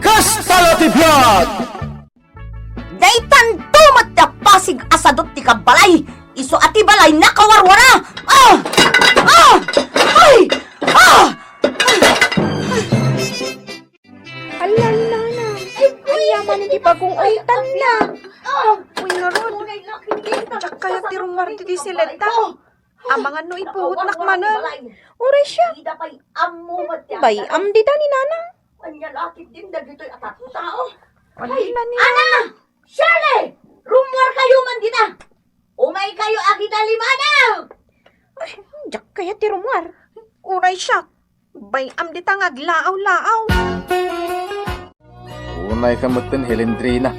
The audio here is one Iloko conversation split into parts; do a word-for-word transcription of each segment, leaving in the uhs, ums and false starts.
Kasta la ti biag! Daytanto met ti apasig a sadut ti kabbalay. Isu a ti balay nakawarwara. Ah! Ah! Ay! Ah! Ala, nana. Ay, ania man ti bagong awtanna. Uy, ngarud. Diak kayat ti rummuar ditoy siletta. Amangan no ipuotnak manen. Uray siak. Bay-am dita ni nana. Ania la ketdin dagitoy a tattao? Ay, nani? Ana! Shirley! Rummuarkayo man dita! Umaykayo a kita limanaw! Ay, diak kayat ti rummuar. Uray siak. Bay-am dita nga aglaaw-laaw. Unayka metten, Hilindrina.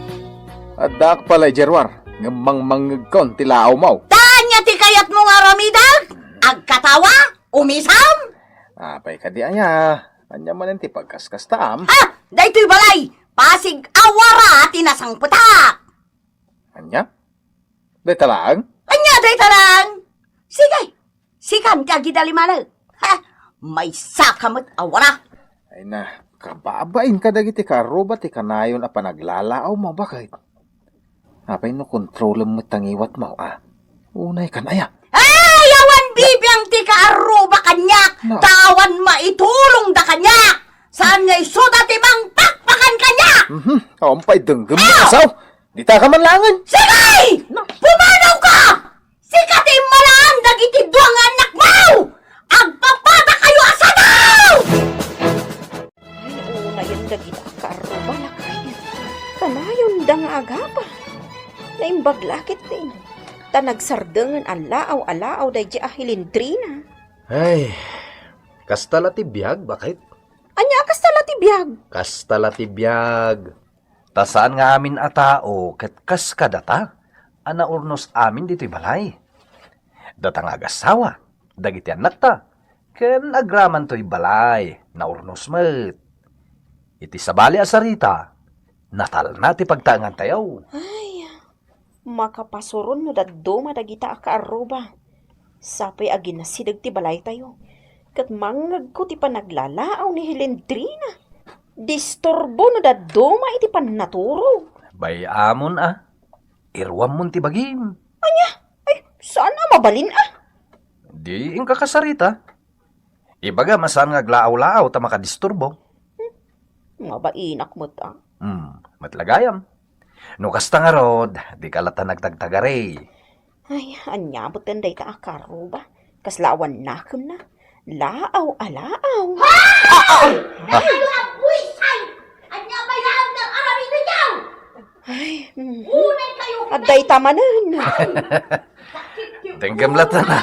Addaak pay idiay ruar, ngem mangmangngegkon ti laawmo. Ta ania ti kayatmo nga aramidek? Agkatawa? Umisam? Apay kadi aya? Ania manen ti pagkaskastaam? Ha! Daytoy balay, pasig a wara ti nasangpetak. Ania? Dayta laeng? Ania dayta laeng? Sige, sikan ti agidalimanna. Ha! Maysaka met a wara. Ay na, kababain kadagiti kaarruba ti kanayon a panaglalaawmo, baket? Apay no kontrolem met ta ngiwatmo, a? Unaykan aya? Ay, awan bibiang ti kaarruba kaniak, no, ta awan maitulongda kaniak. Saan nga isuda ti mangpakpakan kaniak? Mhm. Awan pay denggem, ah! Asaw! Dita ka man laengen. Sige! No. Pumanawka! Sika ti immalaan dagiti dua nga annakmo! Agpapatakayo a sadaw! Ay, unayen dagita a kaarruba, lakay. Kanayonda nga agapa. Naimbag la ketdin. Ta nagsardengen a laaw a laaw daydiay a Hilindrina. Ay, kasta la ti biag, baket? Ania a kasta la ti biag? Kasta la ti biag. Ta saan nga amin a tao ket kas kadata a naurnos amin ditoy balay. Data nga agassawa, dagiti annakta, ken agraman toy balay, naurnos met. Iti sabali a sarita, natalna ti pagtaengantayo. Ay, makapasuron no dadduma dagita a kaarruba. Sapay a ginasideg ti balaytayo, ket mangngegko ti panaglalaaw ni Hilindrina. Disturbo no dadduma iti pannaturog. Bay-amon a. Iruammon ti bagim. Ania? Ay, saan a mabalin a? Di inka kasarita. Ibagam a saan nga aglaaw-laaw ta makadisturbo. Hmm, mabainak met a. Hmm, met la gayam. No kasta ngarud, dika latta nagtagtagari. Ay, ania metten dayta a kaarruba? Kasla awan nakemna? Laaw a laaw. Hoy! Ah, ah. Dakayo a buisay! Ania pay laeng ti aramidentayo? Ay, mm. Unay kayo. Adda ita manen. Denggem latta na.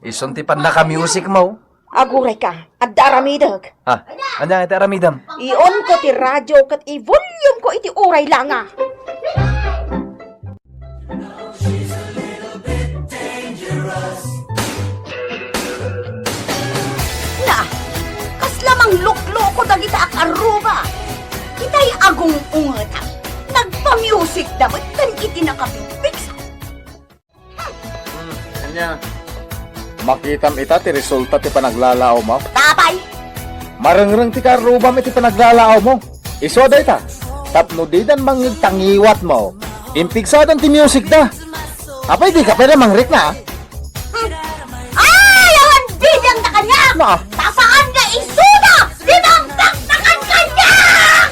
Isun ti pannakamusikmo. Agurayka, adda aramidek. Ha? Ania ti aramidem? Ionko ti radio ket i-volume ko iti uray langa. Na, kasla manglukloko dagita a kaarruba. Itay agung-ungetam, nagpamusikda met ken iti nakapigpigsa. Hmm, ania? Makitam ita ti resulta ti panaglalaawmo? Apay? Marengreng ti kaarrubam iti panaglalaawmo. Isu a dayta, tapno didan mangngeg ta ngiwatmo, impigsadan ti musicda. Apay, dika pay la mangrikna, a? Hmm. Ay, awan bibiangda kaniak! Na. Ta saan nga isuda ti mangpakpakan kaniak!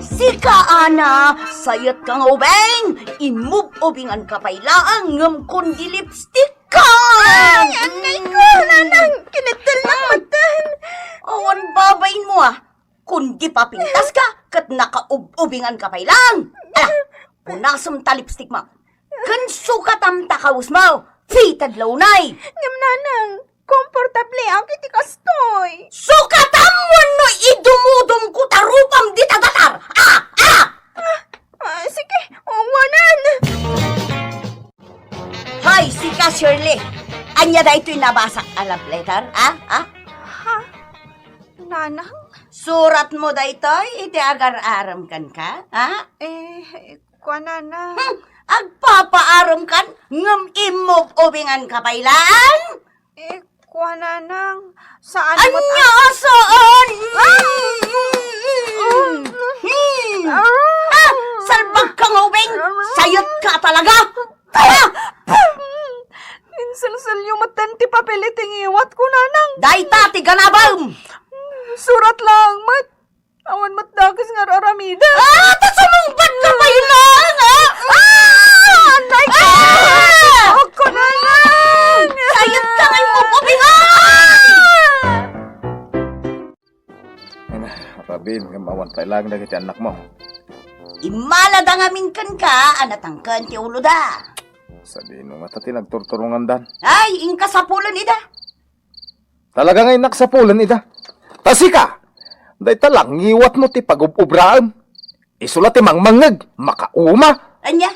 Sika, Ana, sayetka nga ubing, imub-ubinganka pay laeng ngem kundi lipstickan! Ay, anay ko, nanang, kinittelnak metten. Awan babainmo, a. Kundi papintaska ket nakaub-ubinganka pay laeng. Ala, punasem ta lipsticmo. Ken sukatam ta kawesmo. Fitted la unay. Ngem, nanang, komportable ak iti kastoy. Sukatam wenno idumudumko ta rupam dita datar. Ah, ah! Ah, ah, sige, awanan. Hoy, sika, Shirley. Ania daytoy nabasak a love letter, a? A? Ha? Nanang? Suratmo daytoy iti agar-arem kenka, a? Eh, kuana, nanang. Hmm, agpapaaremkan ngem immub-ubinganka pay laeng? Eh, kuana, nanang, saan met a- Ania a saan? Ah! Surat lang met. Awan met dakes nga ar-aramiden. Ah, ta sumungbat ka pay lang, ah! Ah! Anay ka! Ah! Ako na lang! Sayat ka ngay mo, Bobby, ah! Ay na, rabiin nga awan pay lang dagiti annakmo. Immalada ngamin kenka a natangken ti uloda. Sadino ngata ti nagturturongandan? Ay, inka sapulen ida. Talaga nga innak sapulen ida. Ta sika, dayta la ngiwatmo ti pagub-ubraem. Isu la ti mangmangngeg, makauma. Ania?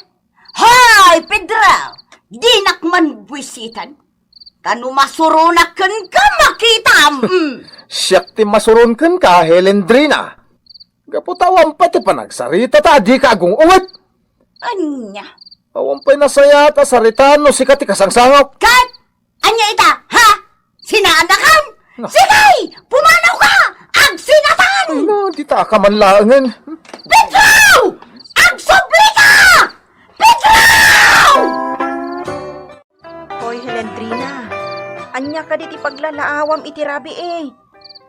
Hay, Pedro! Dinak man buisitan. Ta no masuronak kenka, makitam! Mm. Siak ti masuron kenka, Helendrina. Gapu ta awan pay ti panagsarita ta adika agung-unget. Ania? Awan pay nasayaat a sarita no sika ti kasangsangok. Ket ania ita, ha? Sinaanakam? Na. Sige! Pumanaw ka! Agsinatan! Ay na, dita ka man laengen. Pedro! Agsubli ka! Pedro! Hoy, Helendrina, ania kadi ti paglalaawam iti rabii?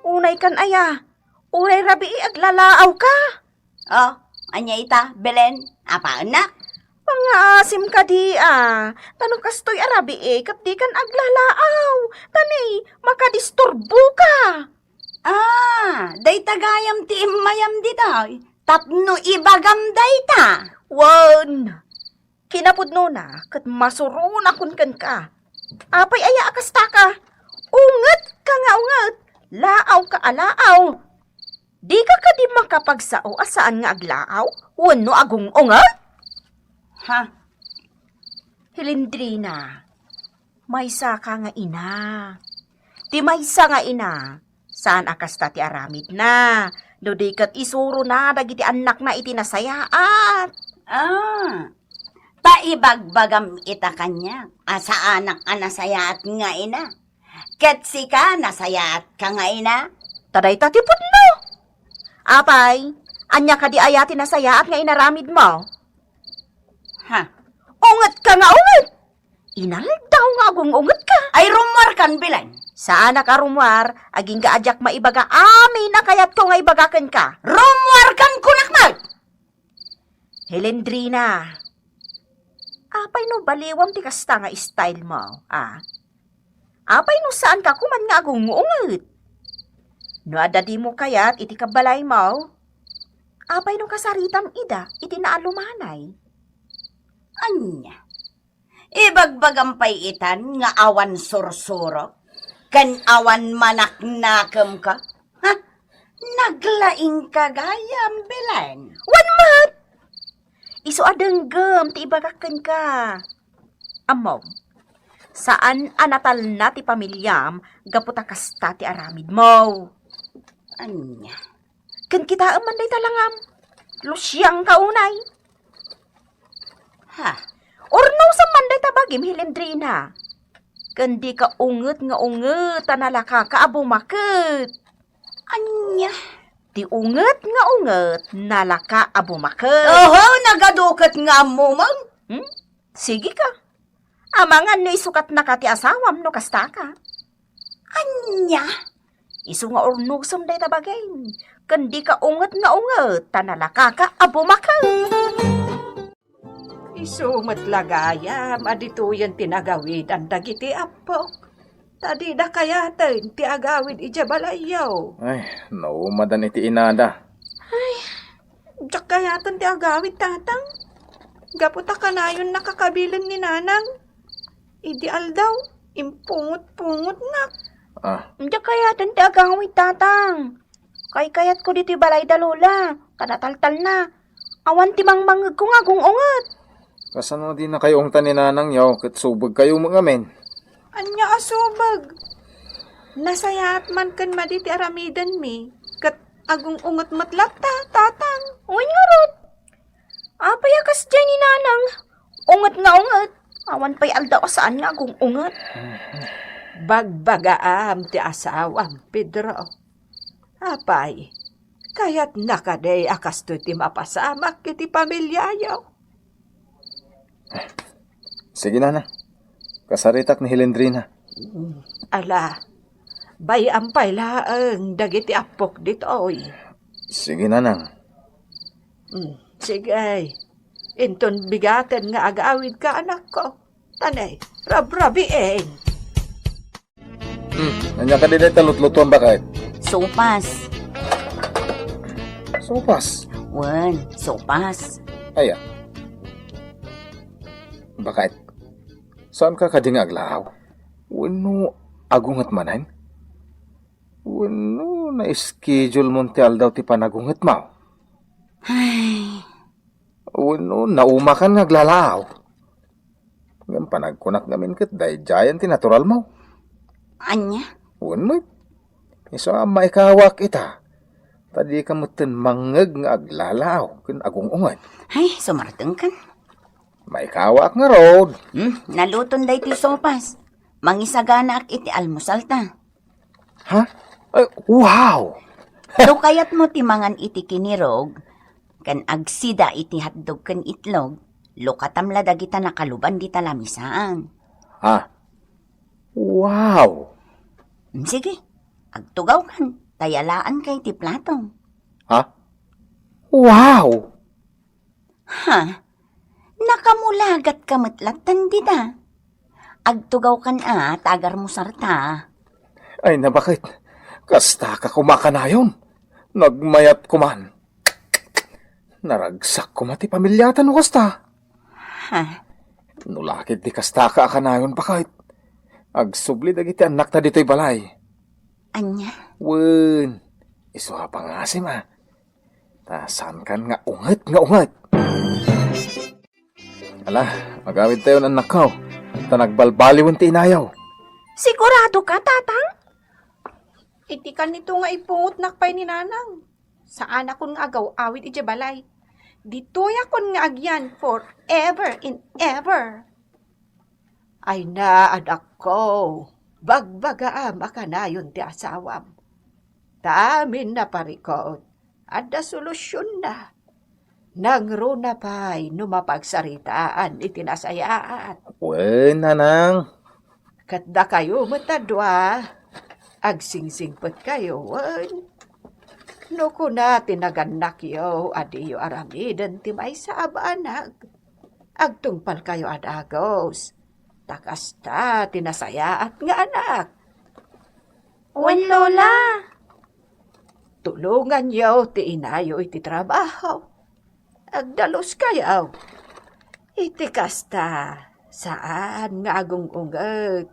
Unay kan aya? Uray rabii aglalaaw ka? Oh, ania ita, Belen? Apaennak? Pangaasim kadi a, ta no kastoy a rabii ket dikan aglalaaw, ta ni makadisturbo ka. Ah, dayta gayam ti immayam ditoy, tapno ibagam dayta. Wen, kinapudnona ket masuronakon kenka. Apay aya a kasta ka? Unget ka nga unget, laaw ka a laaw. Dika kadi makapagsao a saan nga aglaaw wenno agung-unget? Ha? Helendrina, maysa ka nga ina. Ti maysa nga ina, saan a kasta ti aramidna, no di ket isurona dagiti annakna iti nasayaat. Ah, ta ibagbagam ita kaniak a saanak a nasayaat nga ina. Ket sika, nasayaatka nga ina? Ta dayta ti pudno. Apay, ania kadi aya ti nasayaat nga inaramidmo? Ha? Ungetka nga unget! Inaldaw nga agung-ungetka. Ay, rummuarkan, Belen. Saanak a rummuar, agingga a diak maibaga amin a kayatko nga ibaga kenka. Rummuarkan, kunak met! Helendrina, apay no baliwam ti kasta nga style mo, a? Apay no saanka koman nga agung-unget? No adda dimo kayat iti kabalaymo, apay no kasaritam ida iti naalumanay? Ania? Ibagbagam pay itan nga awan sursuro ken awan manaknakemka? Ha? Naglaingka gayam, Belen. Wen met! Isu a denggem ti ibagak kenka. Ammom, saan a natalna ti pamiliam gapu ta kasta ti aramidmo. Ania? Ken kitaem man dayta langam. Lusiangka unay. Ha? Urnosem man dayta bagim, Helendrina. Ken dika unget nga unget ta nalakaka a bumaket. Ania? Ti unget nga unget, nalaka a bumaket. Oho, nagaduket nga ammomon. Hmm? Sige ka. Amangan no isukatnaka ti asawam no kasta ka. Ania? Isu nga urnosem dayta bagim, ken dika unget nga unget ta nalakaka a bumaket. Isu met la gayam a ditoyen ti nagawidan dagiti appok, ta dida kayaten ti agawid idiay balayyo. Ay, naumadan iti inada. Ay, diak kayaten ti agawid, Tatang. Gapu ta kanayon nakakabilen ni Nanang. Idi aldaw, impungot-pungotnak. Ah. Diak kayaten ti agawid, Tatang. Kaykayatko ditoy balayda, Lola, ta nataltalna. Awan ti mangmangngegko nga agung-unget. Kasano dinakayo ungtan ni Nanangyo ket subegkayo met ngamin? Ania a subeg? Nasayaat man ken madi ti aramidenmi, ket agung-unget met latta, Tatang. Wen ngarud. Apay a kasdiay ni Nanang? Unget nga unget. Awan pay aldaw a saan nga agung-unget. Bagbagaam ti asawam, Pedro. Apay, kayatna kadi a kastoy ti mapasamak iti pamiliayo? Sige, Nana. Kasaritak ni Helendrina. Ala, Bay-am pay laeng dagiti appok ditoy. Sige, nanang. Mm, sige. Inton bigaten nga agawidka, anakko. Tanay, rabrabiin. Hmm, ania kadi dayta lutlutuan, baket? Sopas. Sopas? Wen, sopas. Aya. Baket, saan ka kadi nga aglaaw? Wenno agunget manen? Wenno na-schedule mon ti aldaw ti panagungetmo? Ay. Wenno naumakan nga aglalaaw? Ngem panagkunak ngamin ket daydiayen ti naturalmo. Ania? Wen met. Isu a maikawak ita. Ta dika metten mangngeg nga aglalaaw ken agung-unget. Ay, sumartengkan. Maikawak ngarud. Hmm, naluton daytoy sopas. Mangisaganaak iti almusalta. Ha? Ay, wow! No kayatmo ti mangan iti kinirog, ken agsida iti hotdog ken itlog, lukatam la dagita nakaluban dita lamisaan. Ha? Wow! Mm, sige, agtugawkan, ta yalaanka iti plato. Ha? Wow! Ha? Nakamulagat ka met lattan dita. Agtugawkan a, ta agarmusarta. Ay, nabaket. Kasta ka kumakanayon. Nagmayat kuman. Naragsak kuma ti pamiliata no kasta. Ha? No lakit di kasta ka akanayon, baket. Agsubli dagiti annakta ditoy balay. Ania? Wen, isu a pangasim a. Ta saankan nga unget nga unget. Ala, agawidtayon, annakko, ta nagbalbaliwen ti inayo. Sigurado ka, Tatang? Iti kanito nga ipungotnak pay ni Nanang. Saanakon nga agaw-awid idiay balay. Ditoyakon nga agyan forever and ever. Ay na, anakko, bagbagaam a kanayon ti asawam. Ta amin a parikut, adda solusionna. Nangruna pay no mapagsaritaan iti nasayaat. Wen, nanang. Ket dakayo met a dua, agsingsingpetkayo, wen? No kuna ti nagannakyo a diyo aramiden ti maysa a banag, agtungpalkayo a dagus, ta kasta ti nasayaat nga anak. Wen, Lola. Tulonganyo ti inayo iti trabaho. Agdaluskayo. Iti kasta, saan nga agung-unget.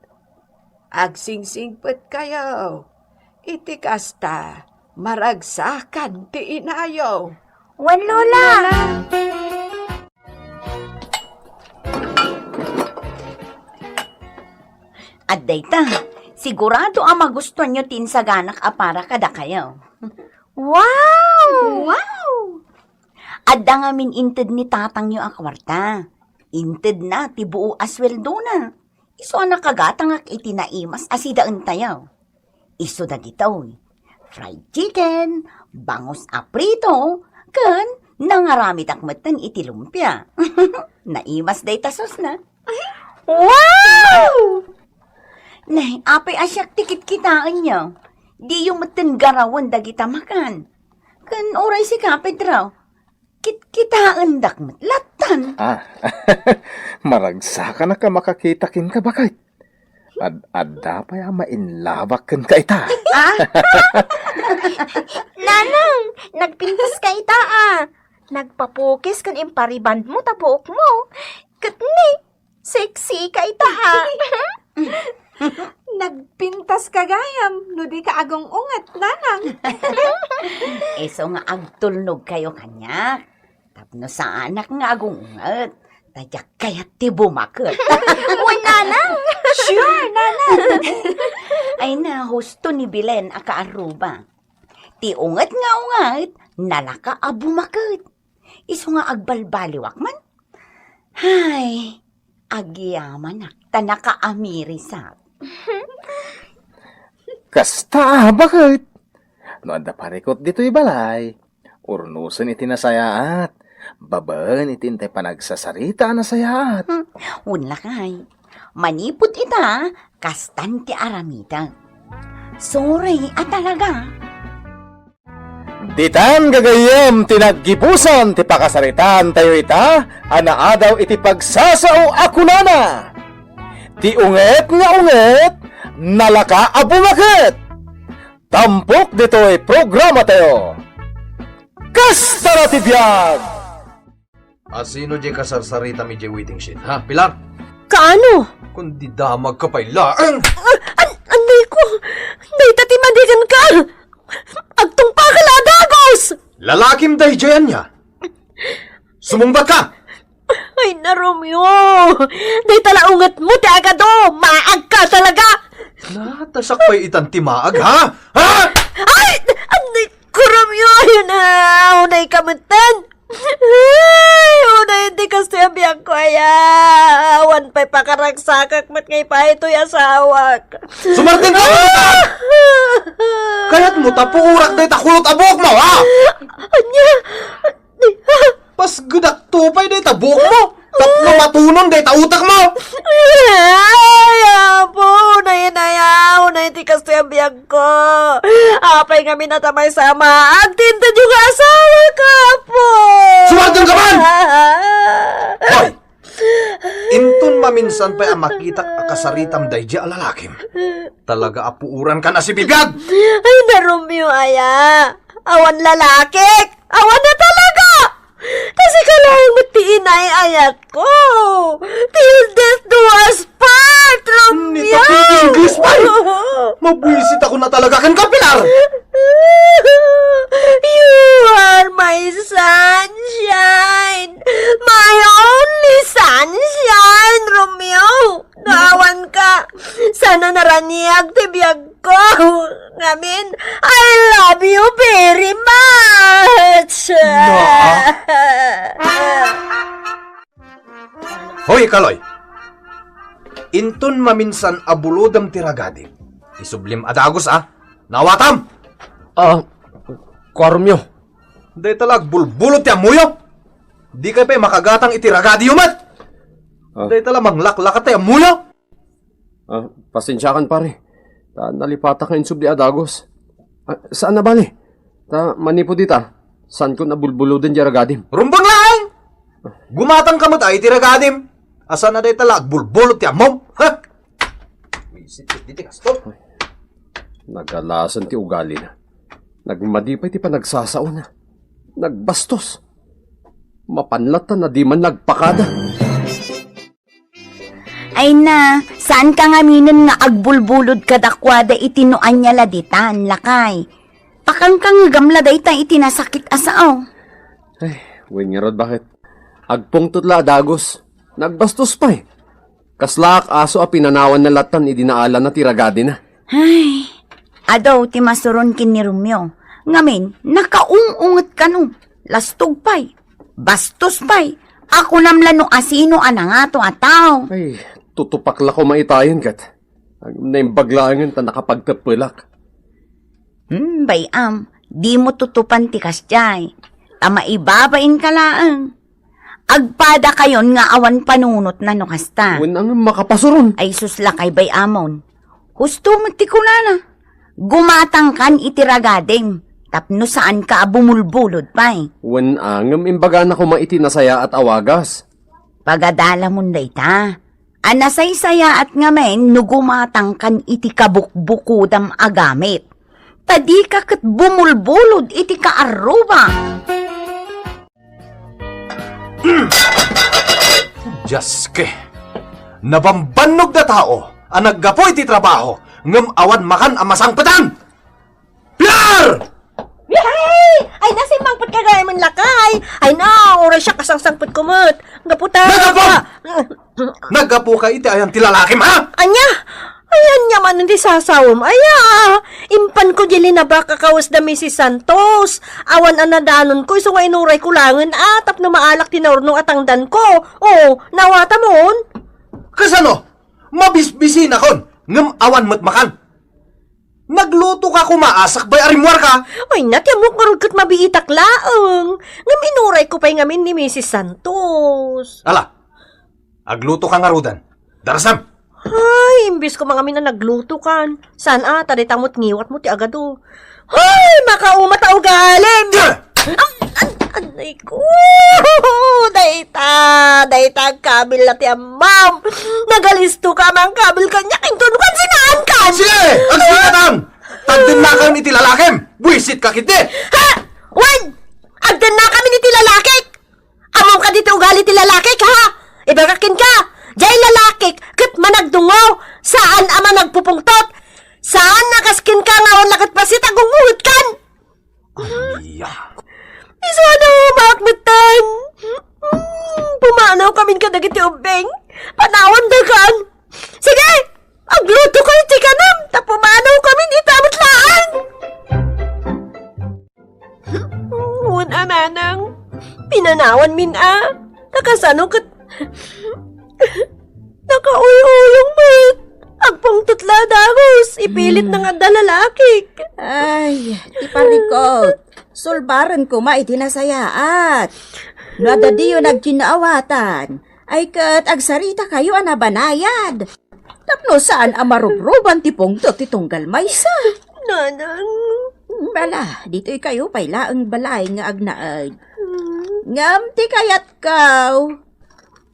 Agsingsingpetkayo. Iti kasta, maragsakan ti inayo. Wen, Lola. Addayta, sigurado a magustuanyo ti insaganak a para kadakayo. Wow! Wow! Adda ngamin inted ni tatangyo a kuarta. Intedna ti buo a sueldona. Isu a nakagatangak iti naimas a sidaentayo. Isu dagitoy: fried chicken, bangus a prito, ken nangaramedak metten iti lumpia. Naimas dayta sosna. Wow! Nay, apay a siak ti kitkitaenyo. Diyo metten garawen dagita makan. Ken uray sika, Pedro, kitkitaendak met lattan. Ah, maragsakan a makakita kenka, baket. Ad-adda pay a mainlabak kenka ita. Ah? Nanang, nagpintas ka ita, ah. Nagpapukis ken imparibandmo ta buokmo. Ket ni, sexy ka ita, ah. Nagpintas ka gayam no di ka agung-unget, nanang. Isu nga agtulnogkayo kaniak. Tapno saanak nga agung-unget, ta diak kayat ti bumaket. Wen, nanang! Sure, nanang! Ay na, husto ni Belen a kaarruba. Ti unget nga unget, nalaka a bumaket. Isu nga agbalbaliwak man. Hay, agyamanak, ta nakaamirisak. Kasta, baket? No adda parikut ditoy balay, urnosen iti nasayaat. Babaen iti intay panagsasarita a nasayaat. Hmm, wen lakay. Manipud ita, kastan ti aramidek. Sorry a talaga. Ditan gagayyem ti naggibusan ti pakasaritaan tayo ita a naadaw iti pagsasao a kunana, "Ti unget nga unget, nalaka a bungaket." Tampok ditoy programa tayo. Kasta ti biag! Asino diay kasarsaritam idiay waiting shed, ha, Pilar? Kaano? Kundi damagka pay laeng! Ah, an-, anay ko! Dayta ti madigan ka! Agtungpaka la a dagus! Lalakim daydiay ania? Sumungbat ka! Ay na, Romeo! Dayta la unget mo ti agado! Maag ka talaga! Natasak pay itan ti maag, ha? Ha? Ay! Anay ko, Romeo! Ayun na! Unay ka metten! Ay! Unay, di kastoy a biag ko, aya! Awan pay pakaragsakak met nga ipaay toy asawak! Sumardeng ka! Kayat mo ta puurak dayta kulot a buok mo, ha? Ania? Pasgedak to pay dayta buok mo. Tapno matunon dayta utek mo. Ay, Apo, unay, unay, unay ti kastoy a biag ko. Apay ngamin a ta maysa a maag ti inted yo nga asawak, Apo. Sumardeng ka man! Hoy! Inton maminsan pay a makitak a kasaritam daydiay a lalakim, talaga a puoran kan a sibibiag! Ay, na, Romeo, aya. Awan lalakik! Awan na talaga! Kasi ka laeng met ti inay-ayat ko! Till death do us part, Romeo! Nita, ti English pay! Mabuisit ako na talaga ken ka, Pilar! You are my sunshine! My only sunshine, Romeo! Naawan ka! Sana naraniag ti biag ko! Ngamin, I love you very much! Naa. Hoy, Kaloy! Inton maminsan a bulodem ti ragadim, isublim a dagus, a. Naawatam! Ah, kua, Romeo. Dayta la agbulbulod ti ammoyo. Dikay pay makagatang iti ragadiyo met. Ah. Dayta la manglaklakat ti ammoyo. Ah, pasensiakan, pare. Ta nalipatak nga insubli a dagus. Ah, saan a bale? Ta manipud ita, saanko a bulbuloden diay ragadim. Rumbeng laeng! Gumatang ka met a iti ragadim. Asana dayta la agbulbulod ti ammom? Ha? Wisit ket diti kasto. Nagalasen ti ugalina. Nagmadi pay ti panagsasaona. Nagbastos. Mapan latta a diman nagpakada. Ay na, saanka ngaminen nga agbulbulod kadakuada iti no ania la ditan, lakay? Pakangkangegam la dayta iti nasakit a sao. Ay, wen ngarud, baket? Agpungtot la a dagus. Nagbastos pay. Kaslaak aso a pinanawanna lattan idi naalana ti ragadina. Ay, adu ti masuron ken ni Romeo. Ngamin, nakaung-unget kano. Lastog pay. Bastos pay. Akunam la no asino a nangato a tao. Ay, tutupak la koma itayen ket. Naimbag laengen ta nakapagteppelak. Hmm, bay-am, dimo tutupan ti kasdiay. Ta maibabain ka laeng. Agpadakayon nga awan panunotna no kasta. Wen a nga makapasuron. Ay sus, lakay, bay-amon. Husto met ti kunana. Gumatangkan iti ragadim, tapno saanka a bumulbulod pay. Wen a ngem imbagana koma iti nasayaat a wagas. Pagadalamon dayta. A nasaysayaat ngamin no gumatangkan iti kabukbukodam a gamit. Ta dika ket bumulbulod iti kaarruba. Diaske, nabambannog da tao a naggapu iti trabaho ngem awan makan a masangpetan. Pilar! Yay! Ay, nasimmangpet ka gayam, lakay. Ay na, uray siak a sangsangpetko met. Gapu ta. Naggapu! Naggapu ka iti ayan ti lalakim, ha? Ania? Ay, ania man ti sasawem? Aya, impanko di linabak a kawes da Misis Santos. Awan a nadanonko, isu nga inurayko laengen a tapno maalak ti naurno a tangdanko. O, nawatamon? Kasano? Mabisbisinakon, ngem awan met makan. Nagluto ka koma a sakbay a rimmuarka? Ay, na, ti ammok ngarud ket mabiitak laeng. Ngem inurayko pay ngamin ni Misis Santos. Ala, agluto ka ngaruden. Darasam! Ay, imbes ko mangamin a nagluto kan. Saan a, ta dayta met ngiwatmo ti agado. Hoy, makauma ta ugalim! Ah! An, an, anay ko! Dayta, dayta agkabil la ti ammam. Nagalisto ka, mangkabil kaniak, inton kan sinaan kan. Sige! Agsinatan! Tagdennakam iti lalakim! Buisit ka ketdi! Ha? Wen! Agdennakam iti lalakik! Ammom kadi ti ugali ti lalakik, ha? Ibagak kenka, jay lalakik ket managdungngo, saan a managpupungtot. Saan a kas kenka nga awan la ket bassit a gungngoetkan. Ania? Isu a naumak metten. Mm, pumanaw kamin kadagiti ubbing. Panawandakan. Sige, agluto kayo ti kanam, ta pumanaw kamin ita met laeng. Wen a, nanang, pinanawanmin a. Ta kasano ket nakauyuyong met. Agpungtot la a dagus, ipilit Hmm. na nga adda lalakik. Ay, ti parikot. Sulbaren koma iti nasayaat. No adda diyo nagkinnaawatan, ay ket agsarita kayo a nabanayad. Tapno saan a marubruban ti pungtot ti tunggal maysa. Nanang. Bala, ditoy kayo pay laeng balay nga agnaed. Hmm. Ngem ti kayatko,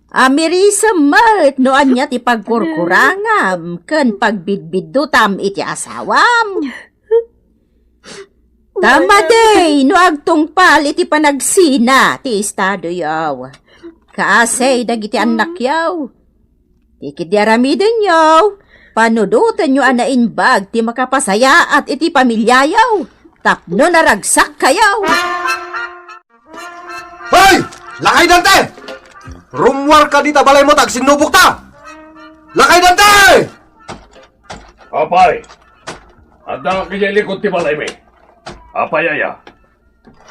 amirisem met no ania ti pagkurkurangam ken pagbidbiddutam iti asawam. Ta madi no agtungpal iti panagsina ti estadoyo. Kaasi dagiti annakyo. Ti ketdi aramidenyo, panudotenyo a naimbag ti makapasayaat iti pamiliayo tapno naragsakkayo. Hoy! Lakay Dante! Rummuarka dita balaymo ta agsinnubokta! Lakay Dante! Apay, adda idiay likod ti balaymi. Apay aya?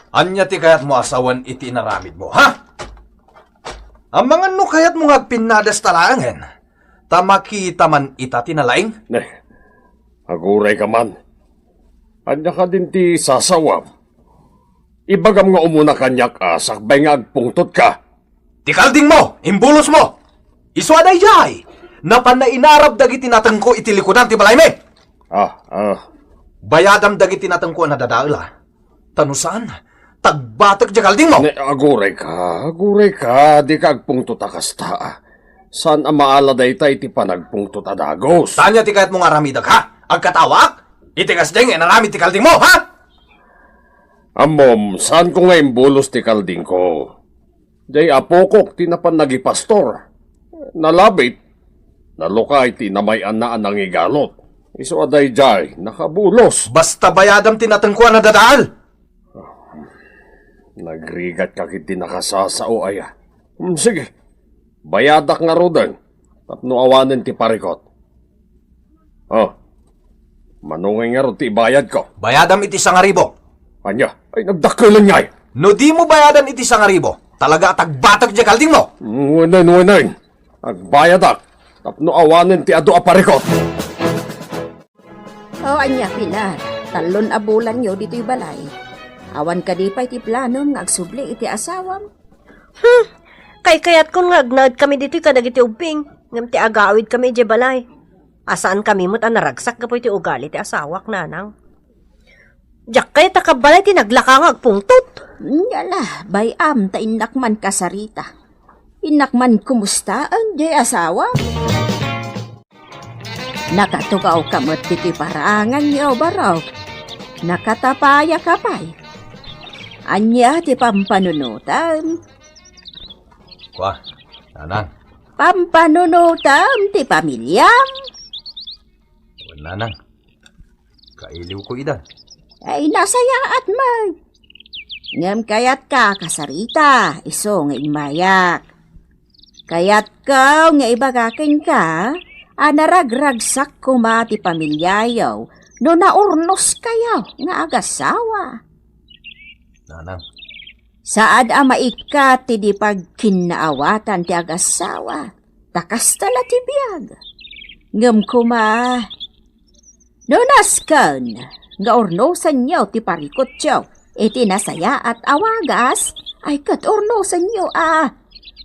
Ania ti kayatmo a sawen iti inaramidmo, ha? Amangan no kayatmo nga agpinnadasta laengen, ta makita man ita ti nalaing? Ne, agurayka man. Ania kadin ti sasawam? Ibagam nga umuna kaniak a sakbay nga agpungtotka. Ti kaldingmo, imbulosmo. Isu a daydiay, napanna inarab dagiti natengko iti likudan ti balaymi. Ah, ah. Bayadam dagiti natengko a nadadael a. Ta no saan, tagbatek diay kaldingmo. Ne, agurayka, agurayka, dika agpungtot a kasta, ah. Saan a maala dayta iti panagpungtot a dagus. Ania ti kayatmo nga aramidek, ha? Agkatawaak? Iti kasdiay nga inaramid ti kaldingmo, ha? Ammom, saanko nga imbulos ti kaldingko. Diay apokok ti napan nagipastor. Nalabit, nalukay ti namay-anna a nangigalot. Isu a daydiay, nakabulos. Basta bayadam ti natengko a nadadael. Nagrigatka ketdi nakasasao aya. Hmm, sige. Bayadak ngaruden tapno awanen ti parikot. Oh, mano ngay ngarud ti ibayadko? Bayadam iti sangaribu. Ania? Ay, nagdakkelan ngay. No dimo bayadan iti sangaribu, talaga a tagbatek diay kaldingmo. Wen, wen, wen. Agbayadak tapno awanen ti adu a parikot. O ania, Pilar, tallon a bulanyo ditoy balay. Awan kadi pay ti planom nga agsubli iti asawam? Hmm, kaykayatkon nga agnaed kami ditoy kadagiti ubbing, ngem ti agawid kami idiay balay. A saan kami met a naragsak gapu iti ugali ti asawak, nanang. Diak kayat a kabbalay ti naglaka nga agpungtot. Ala, bay-am ta innak man kasarita. Innak man kumustaen diay asawam. Nakatugawka met ditoy paranganyo, barok. Nakatapayaka pay. Ania ti pampanunotem? Kua, nanang. Pampanunotem ti pamiliam? Wen, nanang. Kailiwko ida. Ay, nasayaat man. Ngem kayatka kasarita, isu nga immayak. Kayatko nga ibaga kenka a naragragsak koma ti pamiliayo no naurnoskayo nga agasawa. Nanang. Saad a maikkat ti di pagkinnaawatan ti agasawa, ta kasta la ti biag. Ngem koma, no nasken nga urnosenyo ti parikutyo iti nasayaat a wagas, ay ket urnosenyo a,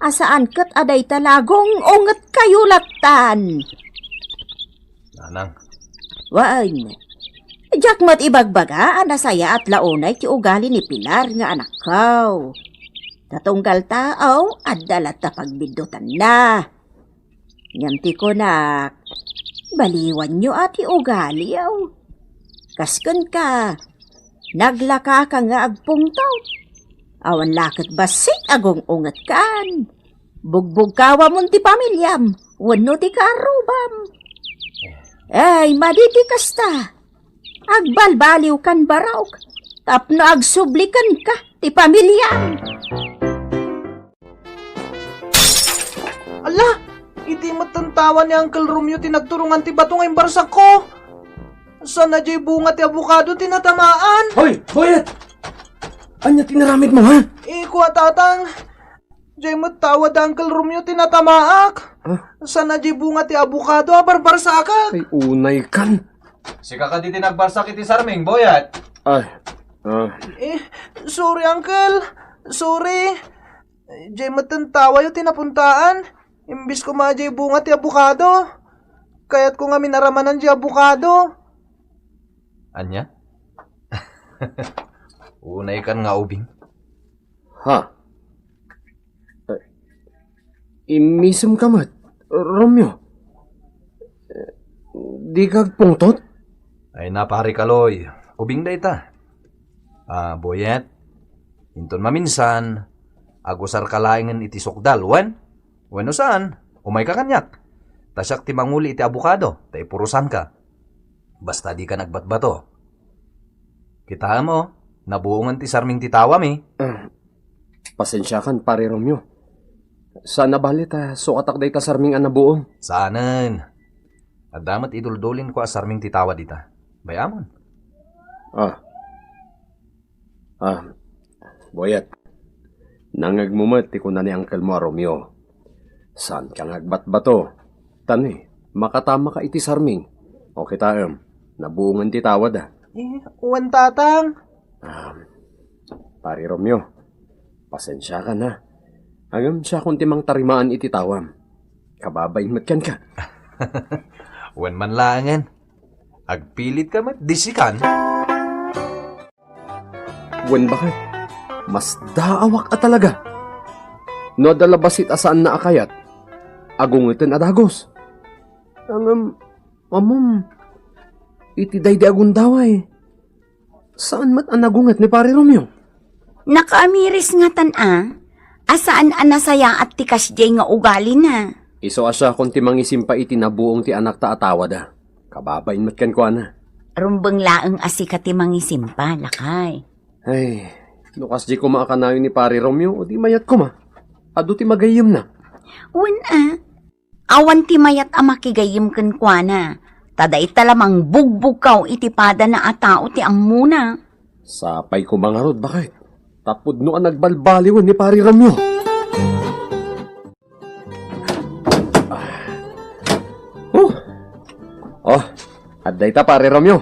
a saan ket a dayta la gung-ungetkayo lattan. Nanang. Wen, diak met ibagbaga a nasayaat la unay ti ugali ni Pilar nga anakko. Ta tunggal tao, adda latta pagbiddutanna. Ngem ti kunak, baliwanyo a ti ugaliyo. Kas kenka, naglakaka nga agpungtot. Awan la ket bassit a gung-ungetkan. Bugbugkawamon ti pamiliam wenno ti karrubam. Ay, madi ti kasta. Agbalbaliwkan barok tapno agsublikenka ti pamiliam. Ala! Idi met tawa ni Uncle Romeo ti nagturongan ti bato nga imbarsakko. Saan a diay bunga ti abukado ti natamaan? Hoy, Boyet! Ania ti naramidmo, ha? Ikua, Tatang. Diay met tawa da Uncle Romeo ti natamaak. Ah? Saan a diay bunga ti abukado a barbarsakak? Ay, unaykan. Sika kadi ti nagbarsak iti sarming, Boyet? Ay, ah. Eh, sorry, Uncle. Sorry. Diay met tawayo ti napuntaan. Imbis koma diay bunga ti abukado. Kayatko ngamin aramanan diay abukado. Ania? Unaykan nga ubing. Ha? Eh, immisemka met, Romeo? Eh, dika agpungtot? Ay na, Pare Kaloy, ubing dayta. Ah, Boyet, inton maminsan, agusarka laengen iti sukdal, wen? Wenno saan, umayka kaniak. Ta siak ti manguli iti abukado, ta ipurosanka. Basta dika nagbatbato. Kitaem, o, nabuongen ti sarming ti tawami. Ah, pasensiakan, Pare Romeo. Saan a bali ta sukatak dayta sarming a nabuong. Saanen. Adda met iduldulinko a sarming ti tawa dita. Bay-amon. Ah. Ah, Boyet, nangngegmo met ti kuna ni uncle-mo a Romeo. Saanka nga agbatbato. Ta ni, makatamaka iti sarming. O kitaem, nabuongen ti tawada. Eh, wen, Tatang. Ah, Pare Romeo, pasensiakan, ha. Ngem siakon ti mangtarimaan iti tawam. Kababain met kenka. Wen man laengen. Agpilitka met, disikan. Wen baket, masdaawak a talaga. No adda la bassit a saanna a kayat, agungeten a dagus. Ngem, ammom, iti daydi a gundaway, saan met a nagunget ni Pare Romeo. Nakaamiris ngatan a, a saan a nasayaat ti kasdiay nga ugalina. Isu a siakon ti mangisimpa iti nabuong ti anakta a tawada. Kababain met kenkuana. Rumbeng laeng a sika ti mangisimpa, lakay. Ay, no kasdi koma a kanayon ni Pare Romeo, o di mayat koma. Adu ti magayyemna. Wen a, awan ti mayat a makigayyem kenkuana. Ta dayta la mangbugbugkaw iti padana a tao ti ammona. Sapay koma ngarud, baket. Ta pudno a nagbalbaliwen ni Pare Romeo. Oh. Oh, adda ita, Pare Romeo.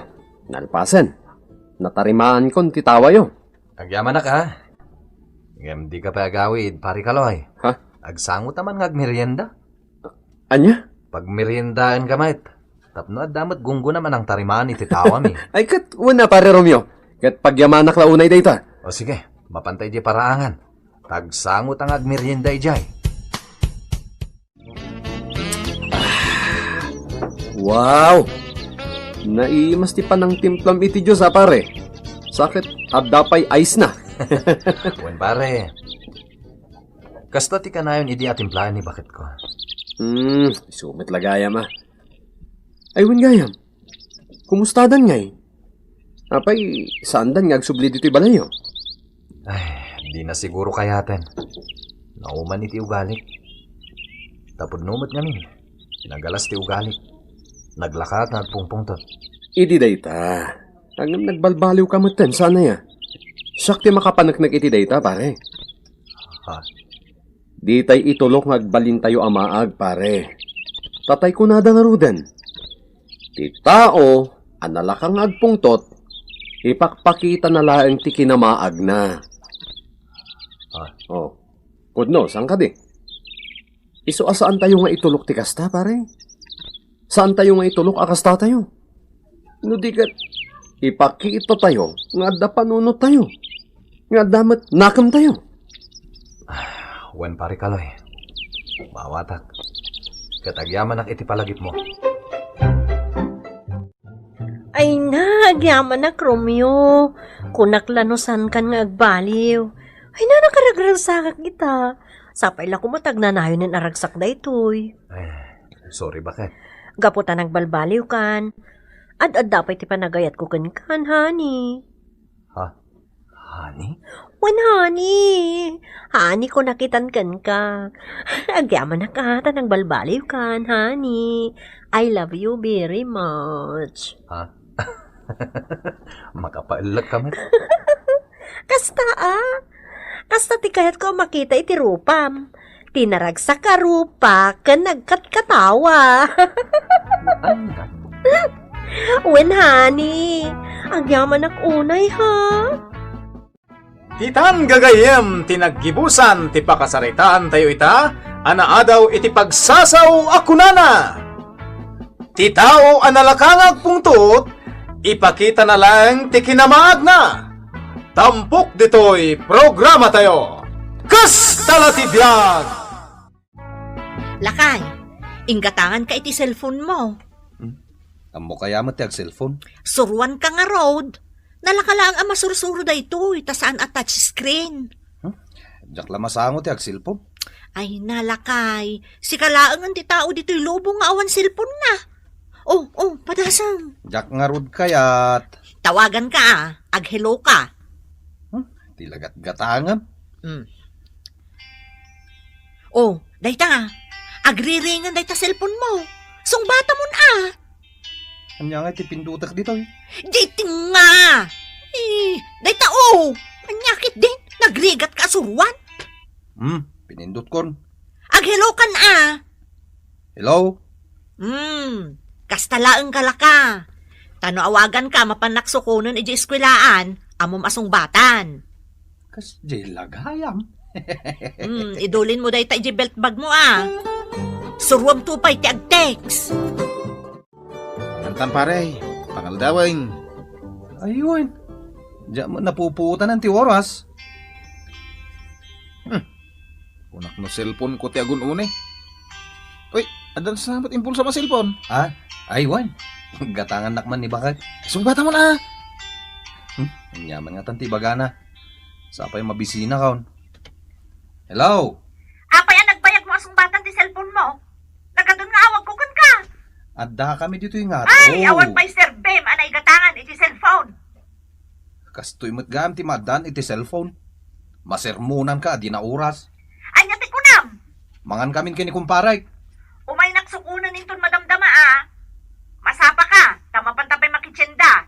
Nalpasen. Natarimaankon ti tawayo. Agyamanak, ha? Ngem dika pay agawid, Pare Kaloy. Ha? Agsango ta man nga agmerienda. Ania? Pagmeriendaenka met. Tapno adda met gunggonam a nangtarimaan iti tawami. Ay, ket wen a, Pare Romeo. Ket pagyamanak la unay dayta. O sige, mapanta idiay paraangan. Tagsango ta nga agmerienda idiay. Wow! Naimas ti panangtimplam iti juice, a, pare. Sa ket adda pay ice na. Wen, pare. Kasta ti kanayon idi a timplaen ni baketko. Hmm, isu met la gayam, a. Ay, wen gayam. Kumustadan ngay? Apay, saandan nga agsubli ditoy balayyo? Ay, di na siguro kayaten. Nauman iti ugalik. Ta pudno met ngamin, nagalas ti ugalik. Naglaka nga agpungpungtot. Idi dayta, ngem nagbalbaliwka metten, saan aya? Siak ti makapaneknek iti dayta, pare. Ha? Ditay itulok nga agbalintayo a maag, pare. Tatay kunada ngaruden, ti tao a nalaka nga agpungtot, ipakpakitana laeng ti kinamaagna. Ah. Oh. Pudno, saan kadi? Isu a saantayo nga itulok ti kasta, pare. Saantayo nga itulok a kastatayo. No di ket, ipakitatayo nga adda panunottayo, nga adda met nakemtayo. Wen, Pare Kaloy, maawatak, ket agyamanak iti palagipmo. Ay na, agyamanak, Romeo. Kunak la no saankan nga agbaliw. Ay na, nakaragragsakak ita. Sapay la koma ta agnanayon nga aragsak daytoy. Ay, sorry, baket? Gapu ta nagbalbaliwkan. Ad-adda pay ti panagayatko kenkan, honey. Ha? Honey? Wen, honey. Honey, kunak itan kenka. Agyamanak a ta nagbalbaliwkan, honey. I love you very much. Ha? Makapaellek ka met. Kasta, a. Kasta ti kayatko a makita iti rupam. Ti naragsak a rupak ken nagkatkatawa. Anda? Wen, honey. Agyamanak unay, ha? Ditan gagayyem ti naggibusan ti pakasaritaantayo ita a naadaw iti pagsasao a kunana, "Ti tao a nalaka nga agpungtot, ipakitana laeng ti kinamaagna." Tampok ditoy programatayo, Kasta la ti Biag! Lakay, inggatanganka iti cellphone mo. Hmm? Ammok aya met ti agcellphone? Suruanka ngarud. Nalaka laeng a masursuro daytoy, ta saan a touch screen. Hmm? Diak la masango ti agcellphone. Ay, na, lakay. Sika laengen ti tao ditoy lubong nga awan cellphone na. Oh, oh, padasem. Diak ngarud kayat. Tawaganka, a. Ag-hello ka. Hmm? Ti lagatgatangem. Hmm. Oh, dayta, agriringen dayta cellphone mo. Sungbatamon, a. Ania nga iti pindutek ditoy? Dayta nga. Eh, dayta, oh. Ania ketdin, nagrigatka a suruan. Hmm, pinindutkon. Ag-hello kan, a. Hello? Hmm, kasta laeng ka, laka. Ta no awaganka, mapannak sukonen idiay eskuelaan, ammom a sungbatan. Kasdiay la gayam. Hmm, idulinmo dayta idiay belt bag mo, a. Suruamto pay ti ag-text. Mangantan, pare, pangaldawen. Ay, wen. Diak met napupuotanan ti oras. Hmm. Kunak no cellphone ko ti agun-uni. Uy, addan sa met impulsam a cellphone. Ha? Ay, wen. Gatangannak man ni baket. Sungbatamon, a. Hmm? Aniaman ngatan ti ibagana. Sapay mabisinakon. Hello? Apay a nagbayagmo a sungbatan ti cellphone mo? Nagadun nga awagko kenka. Addakami ditoy nga. Ay, awan pay serbim a naigatangan iti cellphone. Kastoy met gayam ti maaddaan iti cellphone. Masermonanka a di naoras. Ania ti kunam? Mangankamin ken ni kumparek. Umaynak sukonen inton madamdama, a. Masapaka, ta mapanta pay makitienda.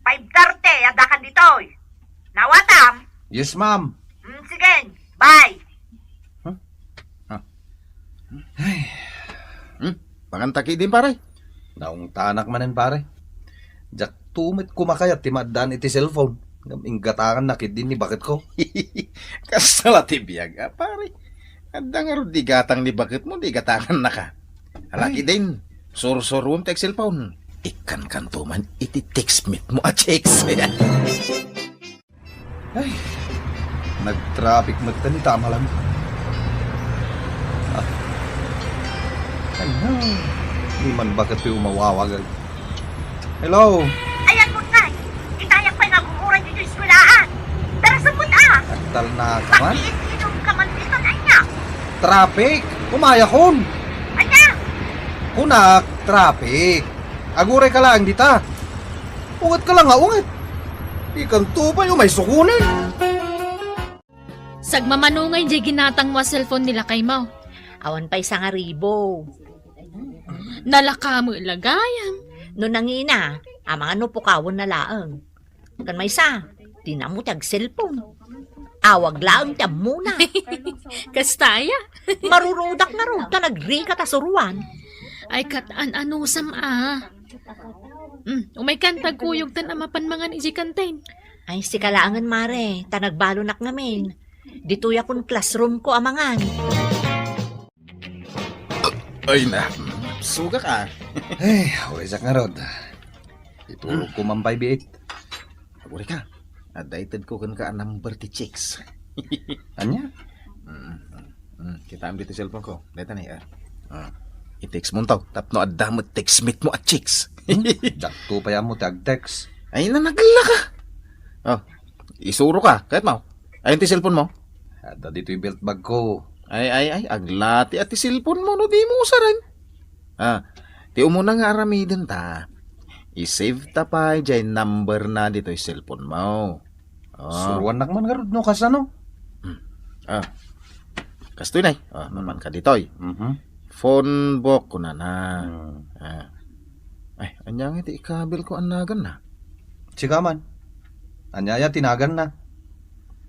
Five thirty, addakan ditoy. Naawatam? Yes, ma'am. Mm, sige. Bye. Huh? Ah. Ay. Hmm? Panganta ketdin, pare? Naungtanak manen, pare. Diakto met koma kayat ti maaddaan iti cellphone. Ngem inggatangannak ketdin ni baketko. Kasta la ti biag, a, pare. Adda ngarud di gatang ni baketmo, di gatangannaka. Ala ketdin, sursurom ti cellphone. Ikkankanto man iti text mate mo a chicks. Ay, nagtraffic met ta ni tama lang. Ah. Ay, na. Di man baket ti umawawag. Hello? Ayan mo, Tay. Itayak pay nga aguray ditoy eskuelaan. Darasem met, a. Agtalnaka man? Pag-iit-inom ka man ditoy, ania? Traffic. Umayakon. Ania? Kunak, traffic. Aguray ka laeng dita. Unget ka lang nga unget. Ikanto pay, umay sukonen. Sagmamano ngay diay ginatang mo a cellphone ni lakay mo. Awan pay sangaribo. Nalaka met la gayam. No nangina, amangan no pukawen na laeng. Ken maysa, di na mo ti agcellphone. Awag laeng ti ammona. Kasta aya? Marurudak ngarud ta nagrigat a suruan. Ay, ket an-anusam a. Mm, umaykan ta agkuyogtan a mapan mangan idiay kantin. Ay, sika laengen, mare, ta nagbalonak ngamin. Ditoyakon classroom ko a mangan. Ay na, Sugak, ah. Ay, awisak ngarud. Iturogko man pay biit. Agurayka. Adda itedko kenka a number ti chicks. Ania? Mm, mm, mm. Kitaem ditoy cellphone ko. Dayta ni, ah. Ah. I-text mo to. Tapno adda met textmate mo a chicks. Hmm? Diakto pay ammo ti ag-text. Ay, nanagella ka. Oh, isuroka. Kayatmo? Ayan ti cellphone mo? Adda ditoy belt bag ko. Ay, ay, ay. Aglati a ti cellphone mo no di mo usaren. Ah, ti umuna nga aramidenta, i-save ta pay jay number na ditoy cellphone mo. Ah. Suruannak man ngarud no kasano? Hmm. Ah. Kastoy, nay. Ah, Hmm. mapan ka ditoy. Mhm. Phone book, kunana. Hmm. Ah. Ay, ania nga iti ikabil ko a naganna? Sika man. Ania aya ti naganna?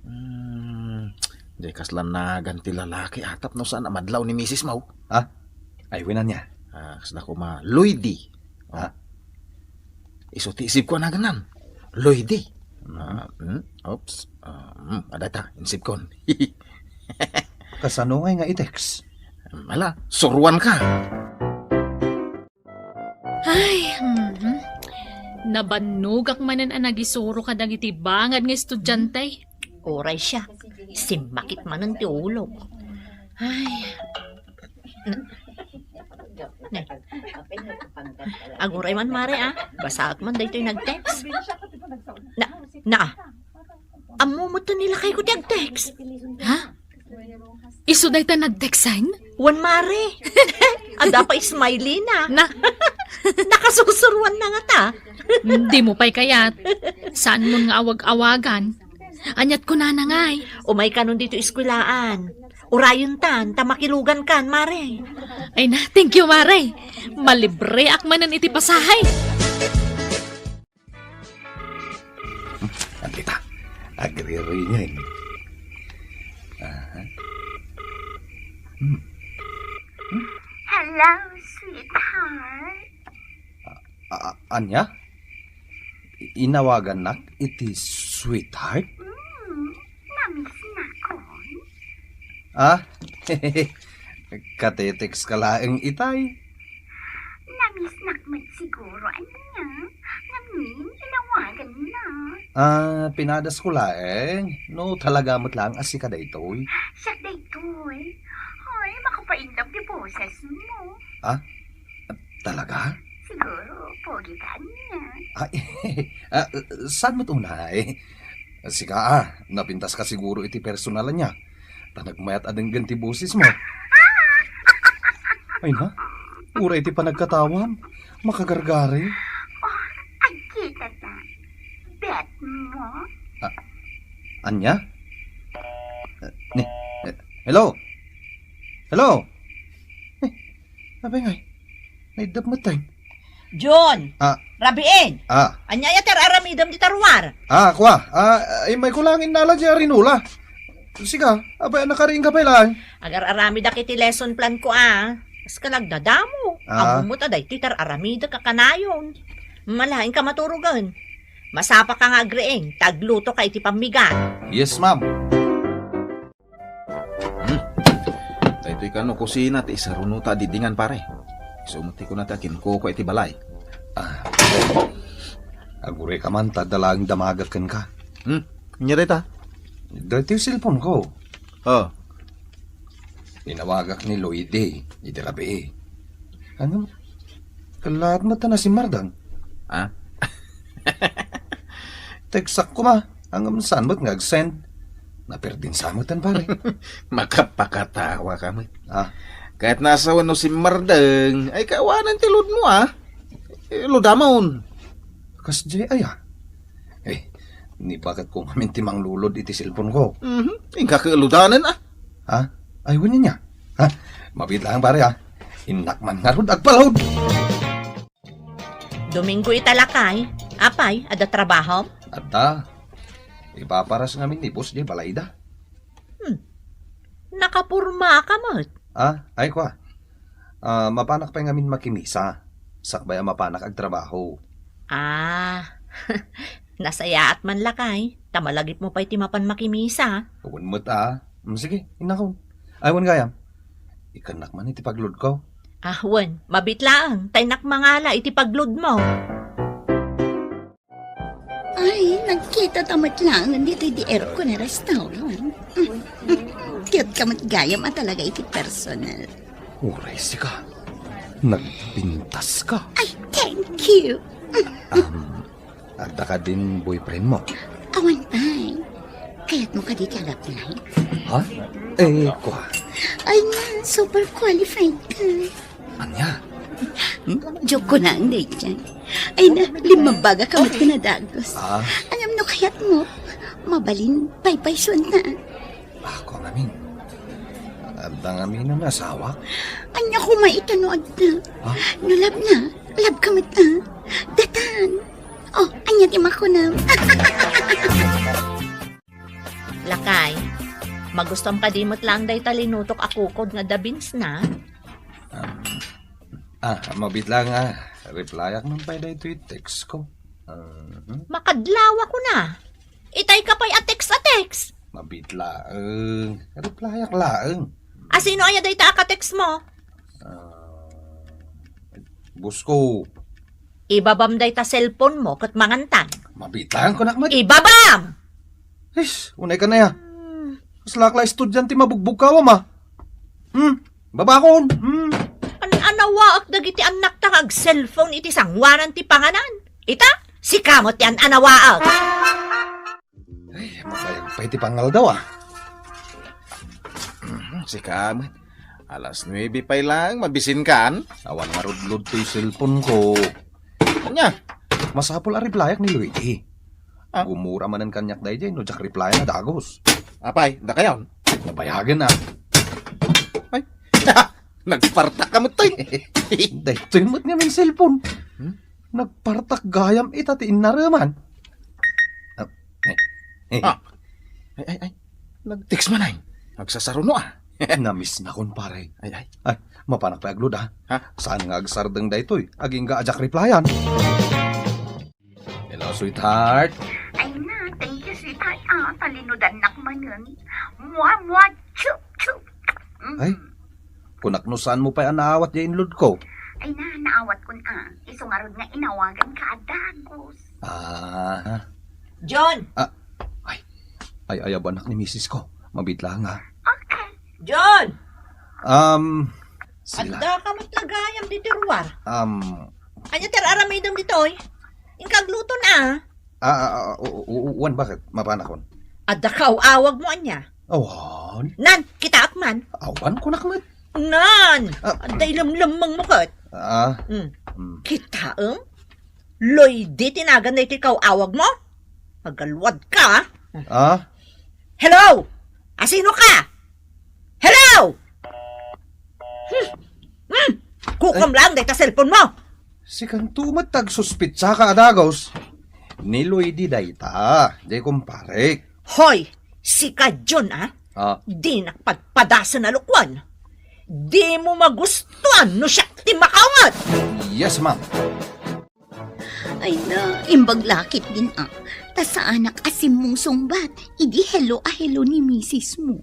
Hmm, jay kasla nagan ti lalaki a tapno saan a madlaw ni misis mo. Ha? Ay, wen ania? Ah, kasla koma, Lloydy. Oh. Ha? Isu ti isip ko a naganna. Lloydy. Mhm. Ah, hmm, oops. Ah, hmm, adda ta, insip kon. Kasano ngay nga i-text? Ala, suruan ka. Ay, mhm. Nabannogak manen a nagisuro kadagiti bangad nga estudiante. Uray siak, simmakit manen ti ulok. Ay. Ne. Aguray man, Mare, ah. Basaak man daytoy nag-text. Na, na. Ammo met ni lakayko ti ag-text. Ha? Isu dayta nag-texten? Wen, Mare. Adda pay smiley na. Na. Nakasusuruan na ngata. Dimo pay kayat. Saanmon nga awag-awagan. Aniat kunana ngay? Umay kanon ditoy eskwelaan. Urayenta, ta makilugankan, Mare. Ay na, thank you, Mare. Malibreak manen iti pasahe. Andita, agriringin. Aha. Hmm. Hello, sweetheart. A-, a-, ania? I-, inawagannak iti sweetheart? Hmm, namiss nakon. Ah? Katetext ka laeng itay? Namiss nak met siguro, ania? Ngamin, inawagan na. Ah, pinadas ko laeng. No, talaga met laeng a sika daytoy. Siak daytoy. Ay, makapaindam ti boses mo. Ah? Talaga? Siguro, pogi ka, ania? Ay, ah, saan met unay? Sika, ah, napintas ka siguro iti personal, ania? Ta nagmayat a denggen ti boses mo. Ay na, uray ti panagkatawam, makagargari. Oh, agkita ta. Bet mo? Ah, ania? Eh, ni, eh, hello? Hello? Eh, apay ngay? Naiddep met tayo. John! Ah. Rabiin! Ah. Ania aya ti ar-aramidem dita ruar? Ah, kua. Ah, immay ko lang innala di arinula. Sika, apay a nakariing ka pay laeng? Agar-aramidak iti lesson plan ko, ah. Kas ka nagdadamo. Ah. Ammom ta daytoy ti ar-aramidek a kanayon. Malaing ka maturogen. Masapa ka nga agriing, ta agluto ka iti pammigat. Yes, ma'am. Hmm. Daytoy kano kusina ti isarunota a didingan, pare. Isu met ti kunata, kinkuko iti balay. Ah. Aguray ka man, ta adda laeng damagak kenka. Hmm. Ania dayta? Daytoy cellphone ko. Oh. Inawagak ni Lloydy, iti rabii. Ngem, kellaat met ta nasimmardeng. Ah? Textak koma, ngem saan met nga ag-send. Naperdin sa met, pare. Makapakatawa ka met. Ah. Ket no asawen no simmardeng, ay kawanen ti load mo, ah. Eh, loadamon. Kasdiay aya? Eh, ni bakit ko ngamin ti manglulod iti cellphone ko? Mhm. Inka ket loaden, ah. Ha? Ay, wen nia. Ha? Mabiit lang, pare, ha? Innak man ngarud agpalod. Domingo ita, lakay. Apay, adda trabahom? Adda. Ipaparas ngamin ni boss di balayda. Hmm. Nakapurma ka met. Ah, ay, kua. Ah, mapanak pay ngamin makimisa. Sakbay a mapanak agtrabaho. Ah, nasayaat man, lakay. Ta malagipmo pay ti mapan makimisa. Wen met, ah. Mm, sige, innakon. Ay, wen gayam. Ikkannak man iti pagload ko. Ah, wen, mabiit laeng, ta innak mangala iti pagload mo. Ay, nagkita ta met laeng ditoy di aircon a restaurant. Cute ka met gayam a talaga iti personal. Uray sika. Nagpintas ka. Ay, thank you. Um, adda kadin boyfriend mo? Awan pay. Kayatmo kadi ti ag-apply? Ha? Eh, kua. Ay na, super qualified ka. Ania? Hmm? Joke ko na ang daydiay. Ay na, limmabagak ka met ken a dagos. Ah. Ngem no kayatmo, mabalin, paypaysuanta. Ako ngamin. Adda ngamin nga asawa? Ania koma ita no adda? Ha? No love na, love ka met, ah. Datan. Oh, ania ti makunam? Lakay, magustuam kadi met laeng dayta linutok a kukod nga adda beans na? Um, ah, mabiit laeng, ah. Replyak man pay daytoy text ko. Mhm. Makadlawa ko na. Itay ka pay a text a text. Mabiit laeng. Replyak laeng. A, sino aya dayta a ka-text mo? Ah, boss ko. Ibabam dayta cellphone mo ket mangantan. Mabiit laeng kunak met. Ibabam! Is, unay ka na ya. Hmm. Kasla ka la estudyante mabugbog ka, wa ma? Hmm, babakon. Hmm. An-anawaak dagiti annakta nga ag-cellphone iti sangoanan ti panganan. Ita, sika met ti an-anawaak. Ay, mabayag pay ti pangaldaw, ah. Mhm, sika met. Alas nuebe pay laeng, mabisinkan. Awan ngarud load toy cellphone ko. Ania? Masapul a replyak ni Luigi. Ah? Gumura manen kaniak daydiay no diak replyan a dagos. Apay, dakayon? Nabayagen, ah. Ay, nagpartak ka met, toy. Daytoy met ngamin cellphone. Hmm? Nagpartak gayam ita ti innareman. Ah, eh, eh. Ah. Ay, ay, ay. Nag-text man ay. Agsasaruno, ah. Namiss na kon, pare. Ay, ay. Ay, mapanak pay agload, ah. Ha? Saan nga agsardeng daytoy? Agingga a diak replyan. Hello, sweetheart. Ay na, thank you, sweetheart. Ah, talinudannak manen. Mua, mua, chup, chup. Mm. Ay, kunak no saan mo pay a naawat diay inload ko. Ay na, naawat kon, ah. Isu ngarud nga inawagan ka a dagos. Ah. John! Ah, ay, ay, ay, anak ni misis ko. Mabiit laeng, ah. Okay. John! Um, sila. Adda ka met gayam ditoy ruar. Um, Ania ti ar-aramidem ditoy? Inka agluto na. Ah, ah, ah, u-, u-, u-, wan, bakit? Mapanakon. Adda kaaw-awag mo ania? Awan. Nan, kitaak man. Awan, kunak met. Nan! Ah. Adda ilemlemmeng mo ket. Ah. Hmm. Hmm. Kitaem? Loy, di tinagan na iti kaaw-awag mo? Magaluad ka, ah. Ah? Hello! Asino ka? Hello! Hmm. Hmm. Kukom Ay. lang dayta cellphone mo. Sikanto met ti agsuspitsaka a dagos. Ni Loy di dayta, diay kumparek. Hoy, sika John, ah. Ah. Dinak padpadasen a lokoen. Di mo magustuan no siak ti makaunget. Yes, ma'am. Ay na, imbag la ketdin a, ta saanak a simmusungbat idi hello a hello ni misis mo.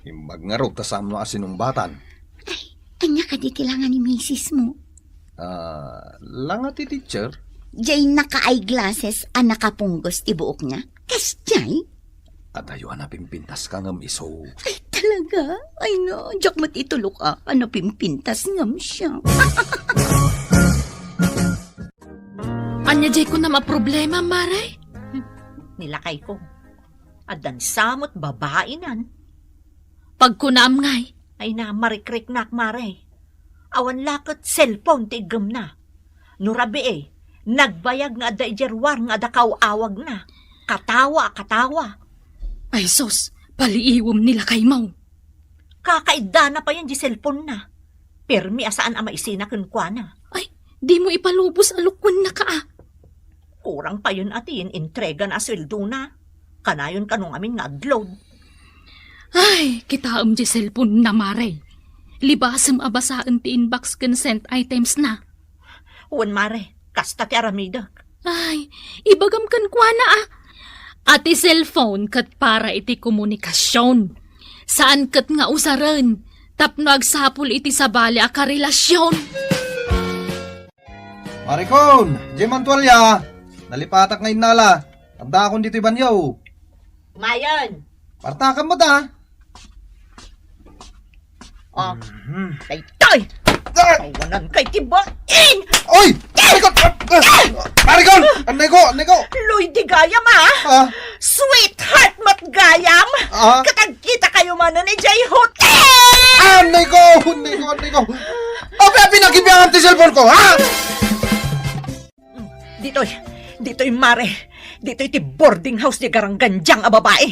Imbag ngarud ta saanmo a sinungbatan. Ay, ania kadi ti langa ni misis mo? Ah, langa ti teacher? Diay naka-eyeglasses a nakapunggos ti buokna? Kasdiay? Adayo a napimpintas ka ngem isu. Ay, talaga? Ay, no, diak met itulok a, a napimpintas ngem siak. Ania diay kunam a problema, Mare? Hmm, ni lakayko. Addan sa met babai nan. Pagkunam ngay. Ay na, marikriknak, Mare. Awan la ket cellphone ti iggemna. No rabii, nagbayag nga adda idiay ruar nga adda kaaw-awagna. Katawa a katawa. Ay sus, paliiwem ni lakaymo. Kakaiddana payen di cellphone-na. Permi a saan a maisina kenkuana. Ay, dimo ipalubos a lokoennaka a. Kurang payen a ti in-intregana a sueldona. Kanayon kano ngamin nga agload. Ay, kitaem di cellphone-na, Mare. Libasem a basaen ti inbox ken sent items-na. Wen, Mare, kasta ti aramidek. Ay, ibagam kenkuana a. A ti cellphone ket para iti komunikasion. Saan ket nga usaren Tapno agsapul iti sabali a karelasyon. Marikon, diay man tualya. Nalipatak nga innala. Addaakon ditoy banio. Mayen. Partakan mo ta. Oh, Mhm. Daytoy! Ah! Awanan kay ti bain! Oy! Marikon! Ah! Ah! Marikon! Annay ko! Annay ko! Loy, di gayam, ah! Ah! Sweetheart, mat gayam! Ah! Ket agkita kayo manen idiay hotel! Annay ko! Annay ko! Annay ko! Api, api, nagibiangan ti cellphone ko, ha? Ditoy, ditoy, mare. Ditoy ti boarding house ti garanggandiang a babai.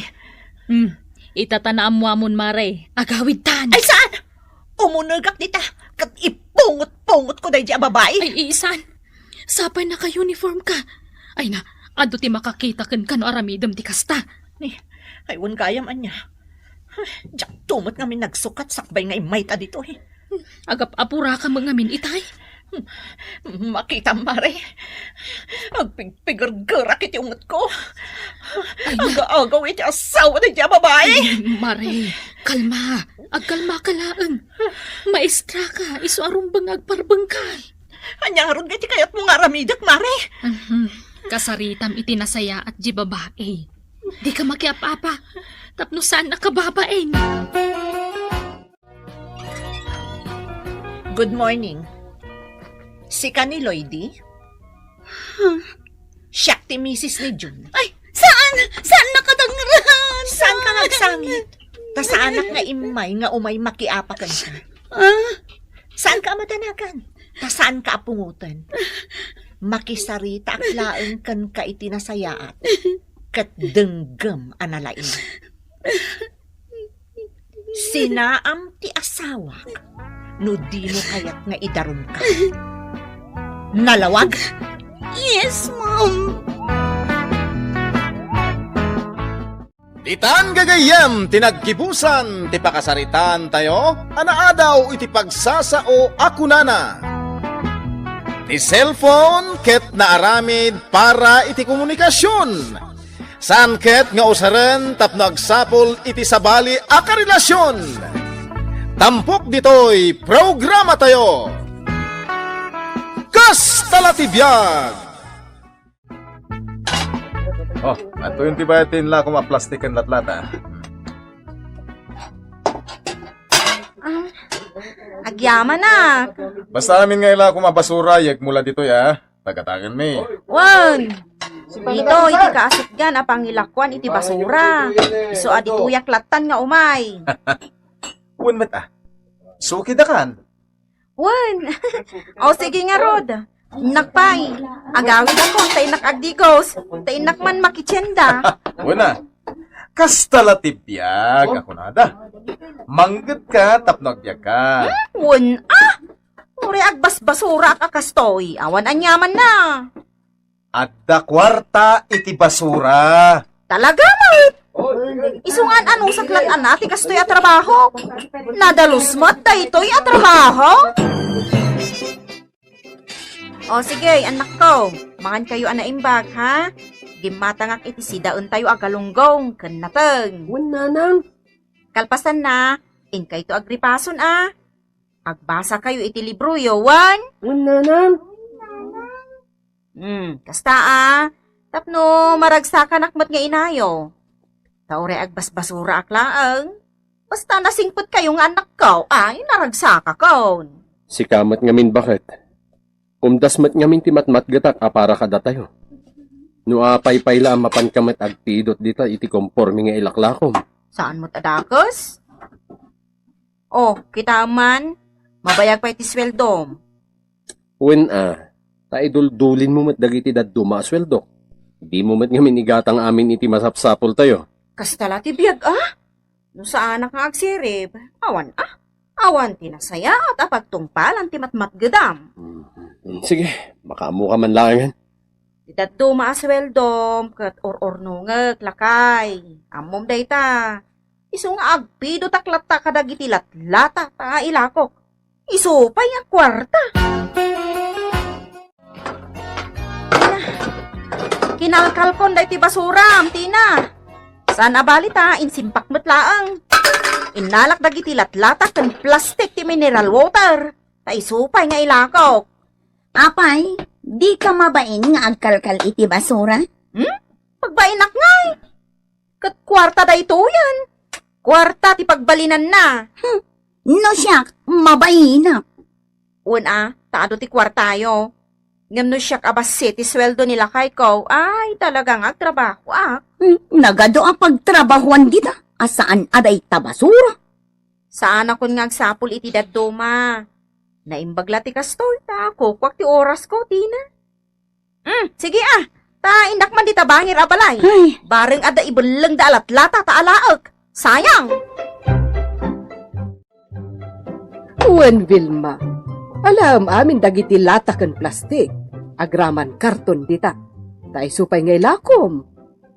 Hmm, ita ta naammuamon, mare. Agawidtan. Ay, saan? Umunegak dita, ket ipungot-pungot ko daydi a babai. Ay, isan. Sapay naka-uniform ka. Ay na, adu ti makakita kenka no aramidem ti kasta. Ni, ay, wen gayam ania. Ay, diak tumet ngamin nagsukat sakbay nga immayta ditoy. Agap-apuraka met ngamin itay? Makitam, mare. Agpigpigergerak iti ungetko. Ay, na- Aga-agaw iti asawa daydi a babai. Ay, mare, kalma. Agkalmaka laeng. Maestraka, isu a rumbeng nga agparbengka. Ania ngarud nga iti kayatmo nga aramidek, mare? Mhm. Kasaritam iti nasayaat diay babai. Dika makiap-apa. Tapno saan a kababain. Good morning. Sika ni Loy di? Siak ti misis ni Jun. Ay, saan? Saan nakadangran? Saan ka agsangit? Ta saanak nga immay nga umay makiapa kenka. Ah? Saan ka a madanagan? Ta saan ka a pungoten? Makisaritaak laeng kenka iti nasayaat, ket denggem a nalaing. Sinaam ti asawak no dimo kayat nga idarumka. Nalawag? Yes, ma'am. Ditan gagayyem ti naggibusan ti pakasaritaantayo a naadaw iti pagsasao a kunana, ti cellphone ket naaramid para iti komunikasion. Saan ket nga usaren tapno agsapul iti sabali a karelasyon. Tampok ditoy programatayo. Kasta la ti biag! Oh, adtoyen ti bayad ti inlakom a plastik ken latlata. Ah, agyamanak. Basta amin nga ilakom a basura, yegmo la ditoy, a. Tagatangenmi. Wen, ditoy ti kaasitgan a pangilakuan iti basura. Isu a ditoyak lattan nga umay. Wen met, a. Sukidakan. Wen. O, sige ngarud. Innak pay. Agawidakon ta innak agdigos. Ta innak man makitienda. Wen a. Kasta la ti biag a kunada. Mangngegka tapno agbiagka. Hmm, wen a. Uray agbasbasuraak a kastoy. Awan aniamanna. Adda kuarta iti basura. Talaga met? Isu nga an-anusak lattan a ti kastoy a trabaho. Nadalus met daytoy a trabaho. O sige, annakko, mangankayo a naimbag, ha? Gimmatangak iti sidaentayo a galunggong ken nateng. Wen, nanang. Kalpasanna, inkayto agripason, a. Agbasakayo iti libroyo, wen? Wen, nanang. Hmm, kasta, a. Tapno maragsakanak met nga inayo. Ta uray agbasbasuraak laeng. Basta nasingpetkayo nga annakko, ay, naragsakakon. Sika met ngamin, baket. Umdas met ngamin ti matmatgetak a para kadatayo. No apay pay la a mapanka met agpidot dita iti komporme nga ilaklakom. Saan met a dakes? O, kitaem man, mabayag pay ti sueldom. Wen a, ta iduldulinmo met dagiti dadduma a sueldok. Dimo met ngamin igatang amin iti masapsapultayo. Kasta la ti biag, a? No saanak nga agsirib, awan a. Awan ti nasayaat a pagtungpalan ti matmatgedam. Mm, sige, makaammoka man laengen. Ti dadduma a sueldom ket ur-urnongek, lakay. Ammom dayta. Isu nga agpidotak latta kadagiti latlata ta ilakok. Isu pay a kuarta. Kinalkalkon daytoy basuram, Tina. Saan a bali ta, insimpak met laeng. Nalak dagiti latlata ken plastik ti mineral water. Ta isu pay nga ilakok. Apay, dika mabain nga agkalkal iti basura? Hmm? Pagbainak ngay. Ket kuarta daytoyen. Kuarta ti pagbalinanna. Hmm. No siak, mabainak. Wen a, ta adu ti kuartayo. Ngem no siak a bassit ti sueldo ni lakayko, ay, talaga nga agtrabahoak. Hmm, nagadu a pagtrabahoan dita, a saan a dayta basura. Saanakon nga agsapul iti dadduma. Naimbag la ti kastoy, ta kukuak ti orasko, Tina. Hmm, sige a. Ta innak man dita bangir a balay. Ay. Bareng adda ibellengda a latlata ta alaek. Sayang! Wen, Vilma, alaem amin dagiti lata ken plastik, agraman karton dita. Ta isu pay nga ilakom.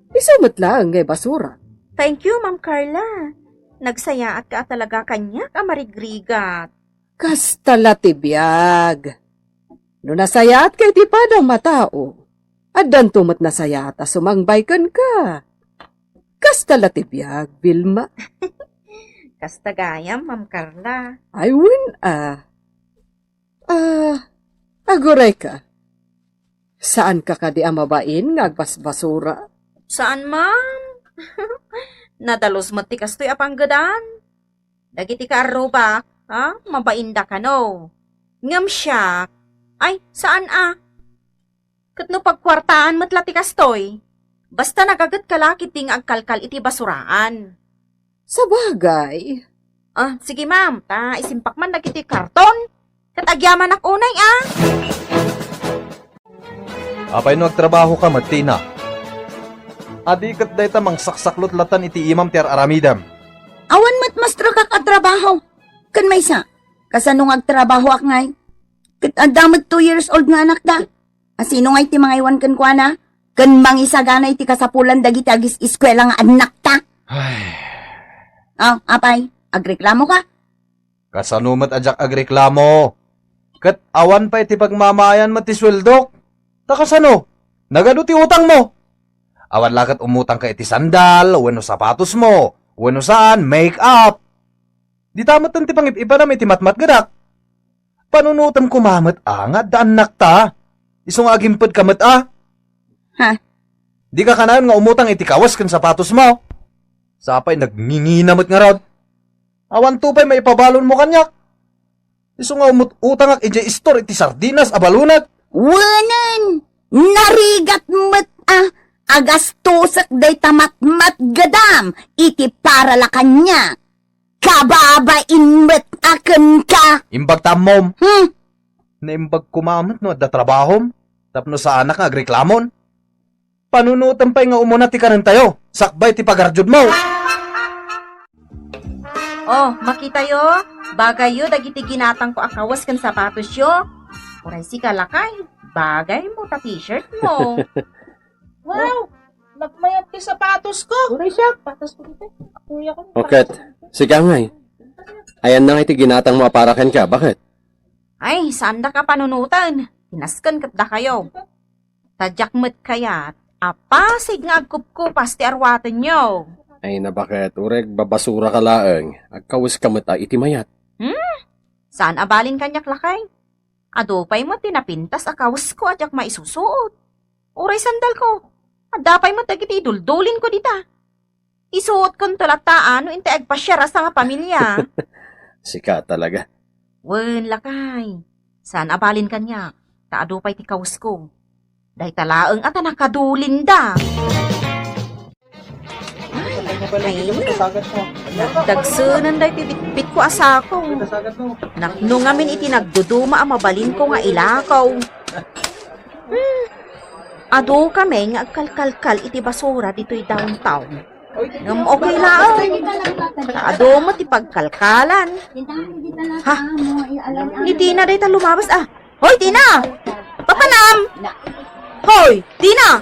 Isu met laeng nga ibasura. Thank you, Ma'am Carla. Nagsayaatka a talaga kaniak a marigrigat. Kasta la ti biag. No nasayaatka iti padam a tao, addanto met nasayaat a sumangbay kenka. Kasta la ti biag, Vilma. Kasta gayam, Ma'am Carla. Ay, wen a. Ah, agurayka. Saanka kadi a mabain nga agbasbasura? Saan, ma'am. Nadalus met ti kastoy a panggedan. Dagiti kaarrubak, ha? Mabainda kano. Ngem siak, ay, saan a. Ket no pagkuartaan met la ti kastoy, basta nagagetka la ketdi nga agkalkal iti basuraan. Sabagay. Ah, sige, ma'am, ta isimpak man dagiti karton. Ket agyamanak unay, a. Apay no agtrabahoka met, Tina? Adi ket dayta mangsaksaklot latan iti imam ti ar-aramidem. Awan met maestro kak a trabaho. Ken maysa, kasano nga agtrabahoak ngay? Ket adda met two years old nga anakda. A sino ngay ti mangaywan kenkuana? Ken mangisagana iti kasapulan dagiti agis-eskuela nga annakta? Ay. Oh, apay, agreklamoka? Kasano met a diak agreklamo? Ket awan pay ti pagmamaayan met ti sueldok. Ta kasano? Nagadu ti utangmo. Awan la ket umutangka iti sandal, wenno sapatosmo, wenno saan, make-up. Dita metten ti pangip-ipadam iti matmatgedak. Panunotem koma met a nga adda annakta. Isu nga agimpedka met a. Ha? Dika kanayon nga umutang iti kawes ken sapatosmo. Sapay nagngingina met ngarud. Awanto pay maipabalonmo kaniak. Isu nga umut-utangak idiay istor iti sardinas a balonag. Wenen, narigat met a agastosek dayta matmatgedam iti para la kaniak. Kababain met a kenka. Imbag ta ammom. Hmm? Naimbag koma met no adda trabahom tapno saanak nga agreklamon. Panunotem pay nga umuna ti kanentayo, sakbay ti pagardiodmo. Oh, makitayo, bagayyo dagiti ginatangko a kawes ken sapatosyo. Uray sika, lakay, bagaymo ta t-shirt mo. Wow! Nagmayat ti sapatosko. Uray siak. Sapatos ko dito. Kuya ko. Okay. Sika ngay. Ayanna ngay ti ginatangmo a para kenka. Baket? Ay, saandak a panunoten. Kinasken ket dakayo. Ta diak met kayat a pasig nga agkupkupas ti arwatenyo. Ay, nabaket, uray agbabasuraka laeng, agkaweska met a iti mayat. Hmm? Saan a balin kaniak, lakay? Adu pay met ti napintas a kawesko a diak maisusuot. Uray sandalko, adda pay met dagiti iduldulinko dita. Isuotkonto latta no intay agpasiar a sangapamilia. Sika talaga. Wen, lakay. Saan a balin kaniak, ta adu pay ti kawesko. Dayta laeng a ta nakadulinda. Ay, nagdagsenen daytoy bitbitko a sako. Napno ngamin iti nagduduma a mabalinko nga ilakaw. Hmm. Adu kami nga agkalkalkal iti basura ditoy downtown. Ngem okay laeng. Ta adu met ti pagkalkalan. Ha? Ni Tina dayta lumabas, ah. Hoy, Tina! Papanam! Hoy, Tina!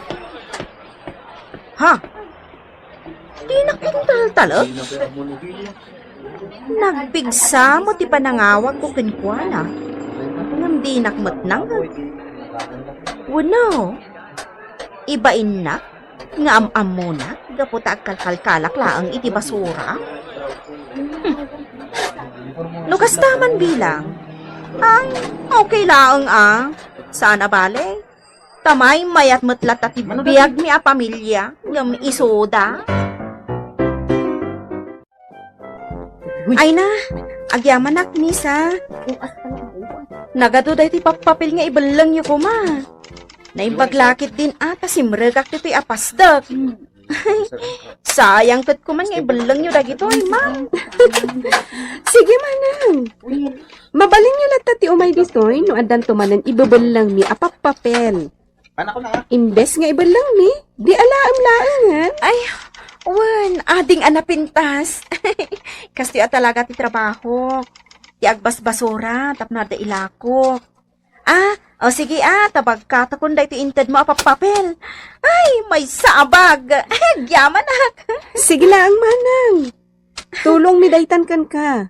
Ha? Dinak intaltalek? Nagpigsa mo ti panangawagko kenkuana, ngem dinak met nangngeg. Wenno, ibainnak nga am-ammona gapu ta agkalkalkalak laeng iti basura? Hmm, No kasta man bilang, ay, okay laeng a. Saan a bale? Ta maymayat met latta ti biagmi a pamilia, ngem isuda. Ay na, agyamanak, Miss, a. Nagadu daytoy pappapil nga ibellengyo koma. Naimbag la ketdin a ta simrekak ditoy a pasdek. Sayang ket koma nga ibellengyo dagitoy, ma'am. Sige, manang. Mabalinyo latta ti umay ditoy no addanto manen ibebellengmi a pappapil. Imbes nga ibellengmi, di alaem laengen. Ay, wen, ading a napintas. Kastoy a talaga ti trabaho. Ti agbasbasura, tapno adda ilakok. Ah, o sige, ah, ta bagkatakon daytoy intedmo a pappapil. Ay, maysa a bag. Agyamanak. Sige laeng, manang. Tulongmi daytan kenka.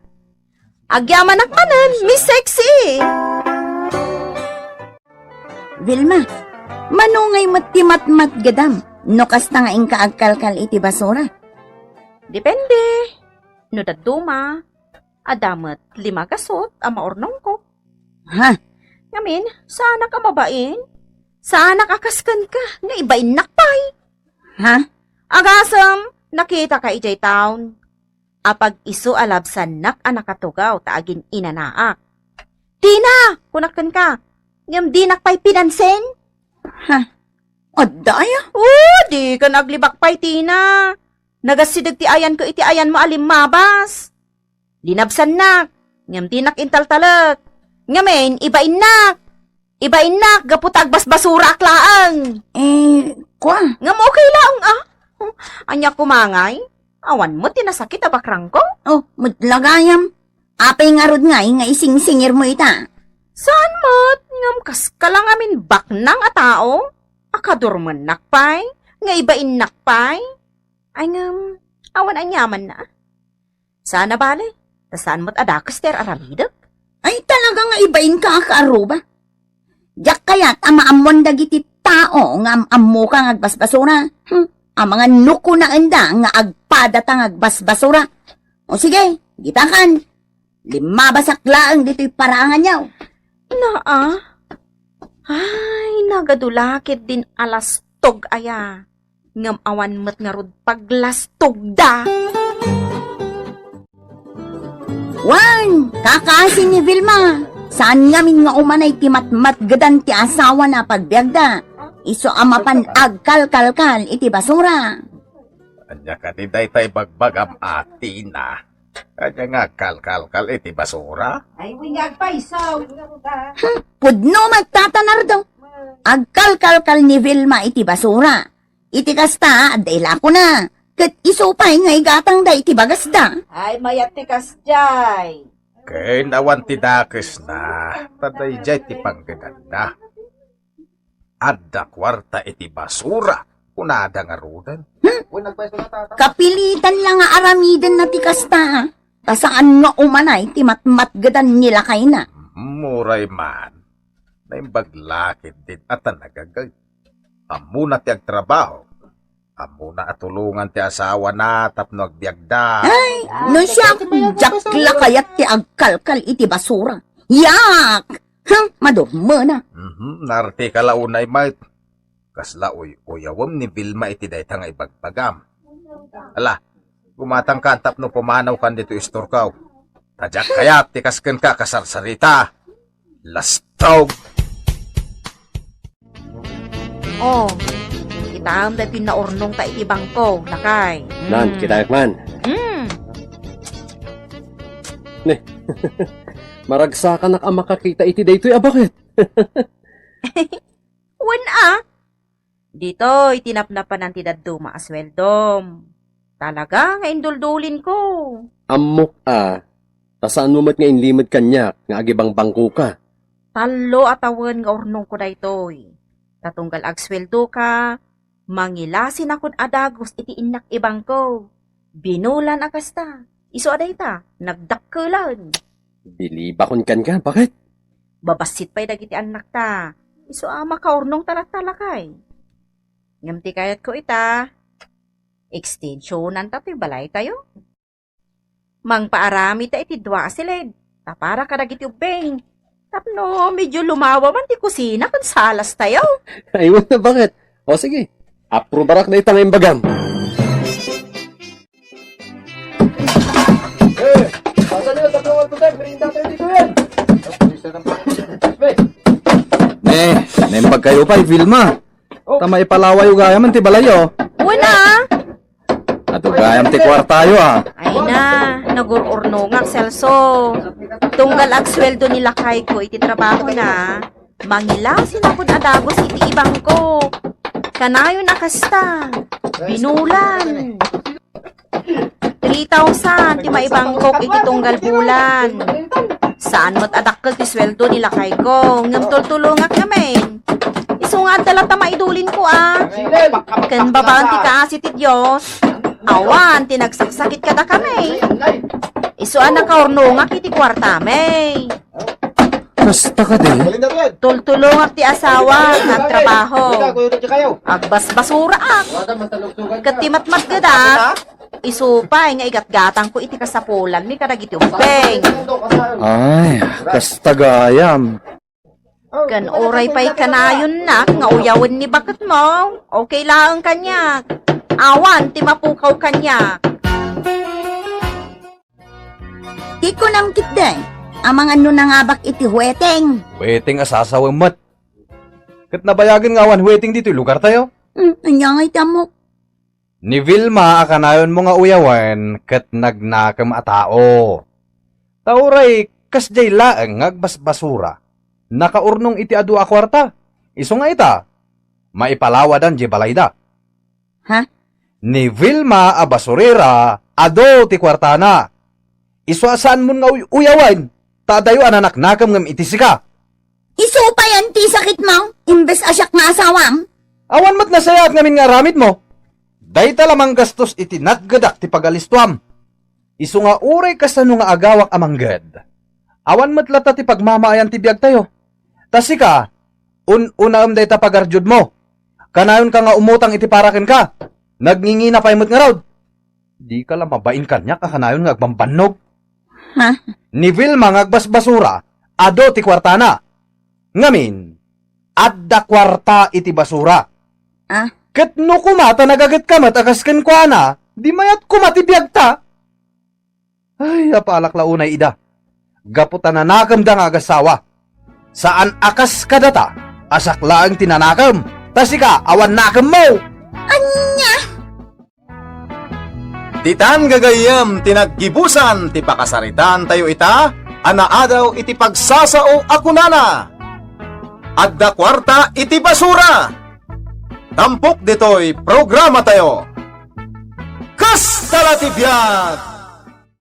Agyamanak manen, Miss Sexy. Vilma, mano ngay met ti matmatgedam no kasta nga inka agkalkal iti basura? Depende. No dadduma, adda met lima gasut a maurnongko. Ha? Ngamin, saanak a mabain? Saanak a kas kenka nga ibainnak pay? Ha? Agasem, nakitaka idiay town. Apag isu a labsannak a nakatugaw ta agin-inanaak. Tina! Kunak kenka, ngem dinak pay pinansin? Ha? Adda aya? O, diken aglibak pay, Tina. Nagassideg ti ayanko iti ayanmo a limmabas. Linabsannak, ngem dinak intaltalek. Ngamin, ibainnak. Ibainnak gapu ta agbasbasuraak laeng. Eh, kua? Ngem okay laeng, ah. Ania koma ngay? Awan met ti nasakit a bakrangko? O, met la gayam. Apay ngarud ngay nga isingsingirmo ita? Saan met, ngem kaska la ngamin baknang a tao. Akadurmennak pay, nga ibainnak pay. Ay ngem, awan aniamanna. Saan a bale, ta saan met a dakes ti ar-aramidek. Ay, talaga nga ibainka a kaaruba. Diak kayat a maammoan dagiti tao nga am-ammoka nga agbasbasura. Hmm, amangan no kunaenda nga agpadata nga agbasbasura. O sige, ditakan. Limmabasak laeng ditoy paraanganyo. Naa? Ay, nagadu la ketdin a lastog aya. Ngem awan met ngarud paglastogda. Wen, kakaasi ni Vilma, saan ngamin nga umanay ti matmatgedan ti asawana a pagbiagda. Isu a mapan agkalkalkal iti basura. Ania kadi dayta ibagbagam a Tina? Ania nga agkalkalkal iti basura? Ay, wen nga agpayso. Hmm, pudno met, Tata Nardo. Agkalkalkal ni Vilma iti basura. Iti kasta, adda ilakona. Ket isu pay nga igatangda iti bagasda. Ay, mayat ti kasdiay. Ken awan ti dakesna, ta daydiay ti panggedanna. Adda kuarta iti basura, kunada ngaruden. Hmm? Kapilitan la nga aramidenna ti kasta, ta saan nga umanay ti matmatgedan ni lakayna. Uray man, naimbag la ketdin a ta nagagayat. Ammona ti agtrabaho. Ammona a tulongan ti asawana tapno agbiagda. Ay, no siak, diak la kayat ti agkalkal iti basura. Yak! Hm, madurmena. Mhm, nartika la unay met. Kasla uy-uyawem ni Vilma iti dayta nga ibagbagam. Ala, gumatangkan tapno pumanawkan ditoy istorkaw. Ta diak kayat ti kas kenka a kasarsarita. Lastog! Oh, kitaem daytoy naurnongta iti bangko, lakay. Nan, hmm, kitaek man. Hmm. Ne, maragsakanak a makakita iti daytoy a baket. Wen a, ditoy ti napnapanan ti dadduma a sueldom. Talaga nga induldulinko. Ammok a, ta saanmo met nga inlimed kaniak nga agibangbangkoka. Tallo a tawen nga urnongko daytoy. Ta tunggal agsueldoka, mangilasinakon a dagus iti innak ibangko. Binulan a kasta, isu a dayta, nagdakkelan. Bilibakon kenka, baket? Babassit pay dagiti annakta. Isu a makaurnongta latta, lakay. Ngem ti kayatko ita, extensionanta toy balaytayo. Mangpaarami ta iti dua a silid. Ta para kadagiti ubbing. Tapno medyo lumawa man ti kusina ken salas tayo. Ay, wala, bakit? O sige, aprubarak na ita nga imbagam. Eh, asan yun? Tatlo, tatlo, merienda tayo dito yan. Ne, naimbag kayo pa, Vilma. Oh. Ta maipalawayo gayam ti balayo. Una. Ato gayam ti kuartayo, ah. Ay na, nagur-urnongak, Celso. Tunggal agsueldo ni lakayko iti trabaho na, mangilasin ako a dagus iti ibangko. Kanayon a kasta, binulan. Three thousand ti maibangkok iti tunggal bulan. Saan met a dakkel ti sueldo ni lakayko, ngem tultulongak ngamin. Isu nga adda latta maidulinko, a. Ken babaen ti kaasi ti Dios, awan ti nagsaksakit kadakami. Isu a nakaurnongak iti kuartami. Kasta kadi? Tultulongak ti asawa nga agtrabaho. Agbasbasuraak. Ket ti matmatgedak, isu pay nga igatgatangko iti kasapulanmi kadagiti ubbing. Ay, kasta gayam. Ken uray pay kanayonnak nga uyawen ni baketmo, okay laeng kaniak. Awan ti mapukaw kaniak. Ti kunam ketdi, amangan no nangabak iti hueteng. Hueteng a sasawen met. Ket nabayagen nga awan hueteng ditoy lugartayo? Hmm, ania ngay ti ammok? Ni Vilma a kanayonmo nga uyawen ket nagnakem a tao. Ta uray kasdiay laeng nga agbasbasura, nakaurnong iti adu a kuarta. Isu nga ita, maipalawadan diay balayda. Ha? Ni Vilma a basurera, adu ti kuartana. Isu a saanmon nga uy-, uyawen, ta adayo a nanaknakem ngem iti sika. Isu payen ti sakitmo, imbes a siak nga asawam? Awan met nasayaat ngamin nga aramidmo. Dayta la manggastos iti natgedak ti pagalistuam. Isu nga uray kasano nga agawak a mangged, awan met latta ti pagmamaayan ti biagtayo. Ta sika, un-unaem dayta pagardiodmo. Kanayonka nga umutang iti para kenka. Nagngingina pay met ngarud. Dika la mabain kaniak a kanayon nga agbambannog. Ha? Ni Vilma nga agbasbasura, adu ti kuartana. Ngamin, adda kuarta iti basura. Ah? Ket no koma ta nagagetka met a kas kenkuana, di mayat koma ti biagta. Ay, apalak la unay ida. Gapu ta nanakemda nga agasawa. Saan a kas kadata, a siak laeng ti nanakem. Ta sika, awan nakemmo. Ania? Ditan gagayyem ti naggibusan ti pakasaritaan tayo ita a naadaw iti pagsasao a kunana, "Adda kuarta iti basura." Tampok ditoy programa tayo. Kasta la ti biag!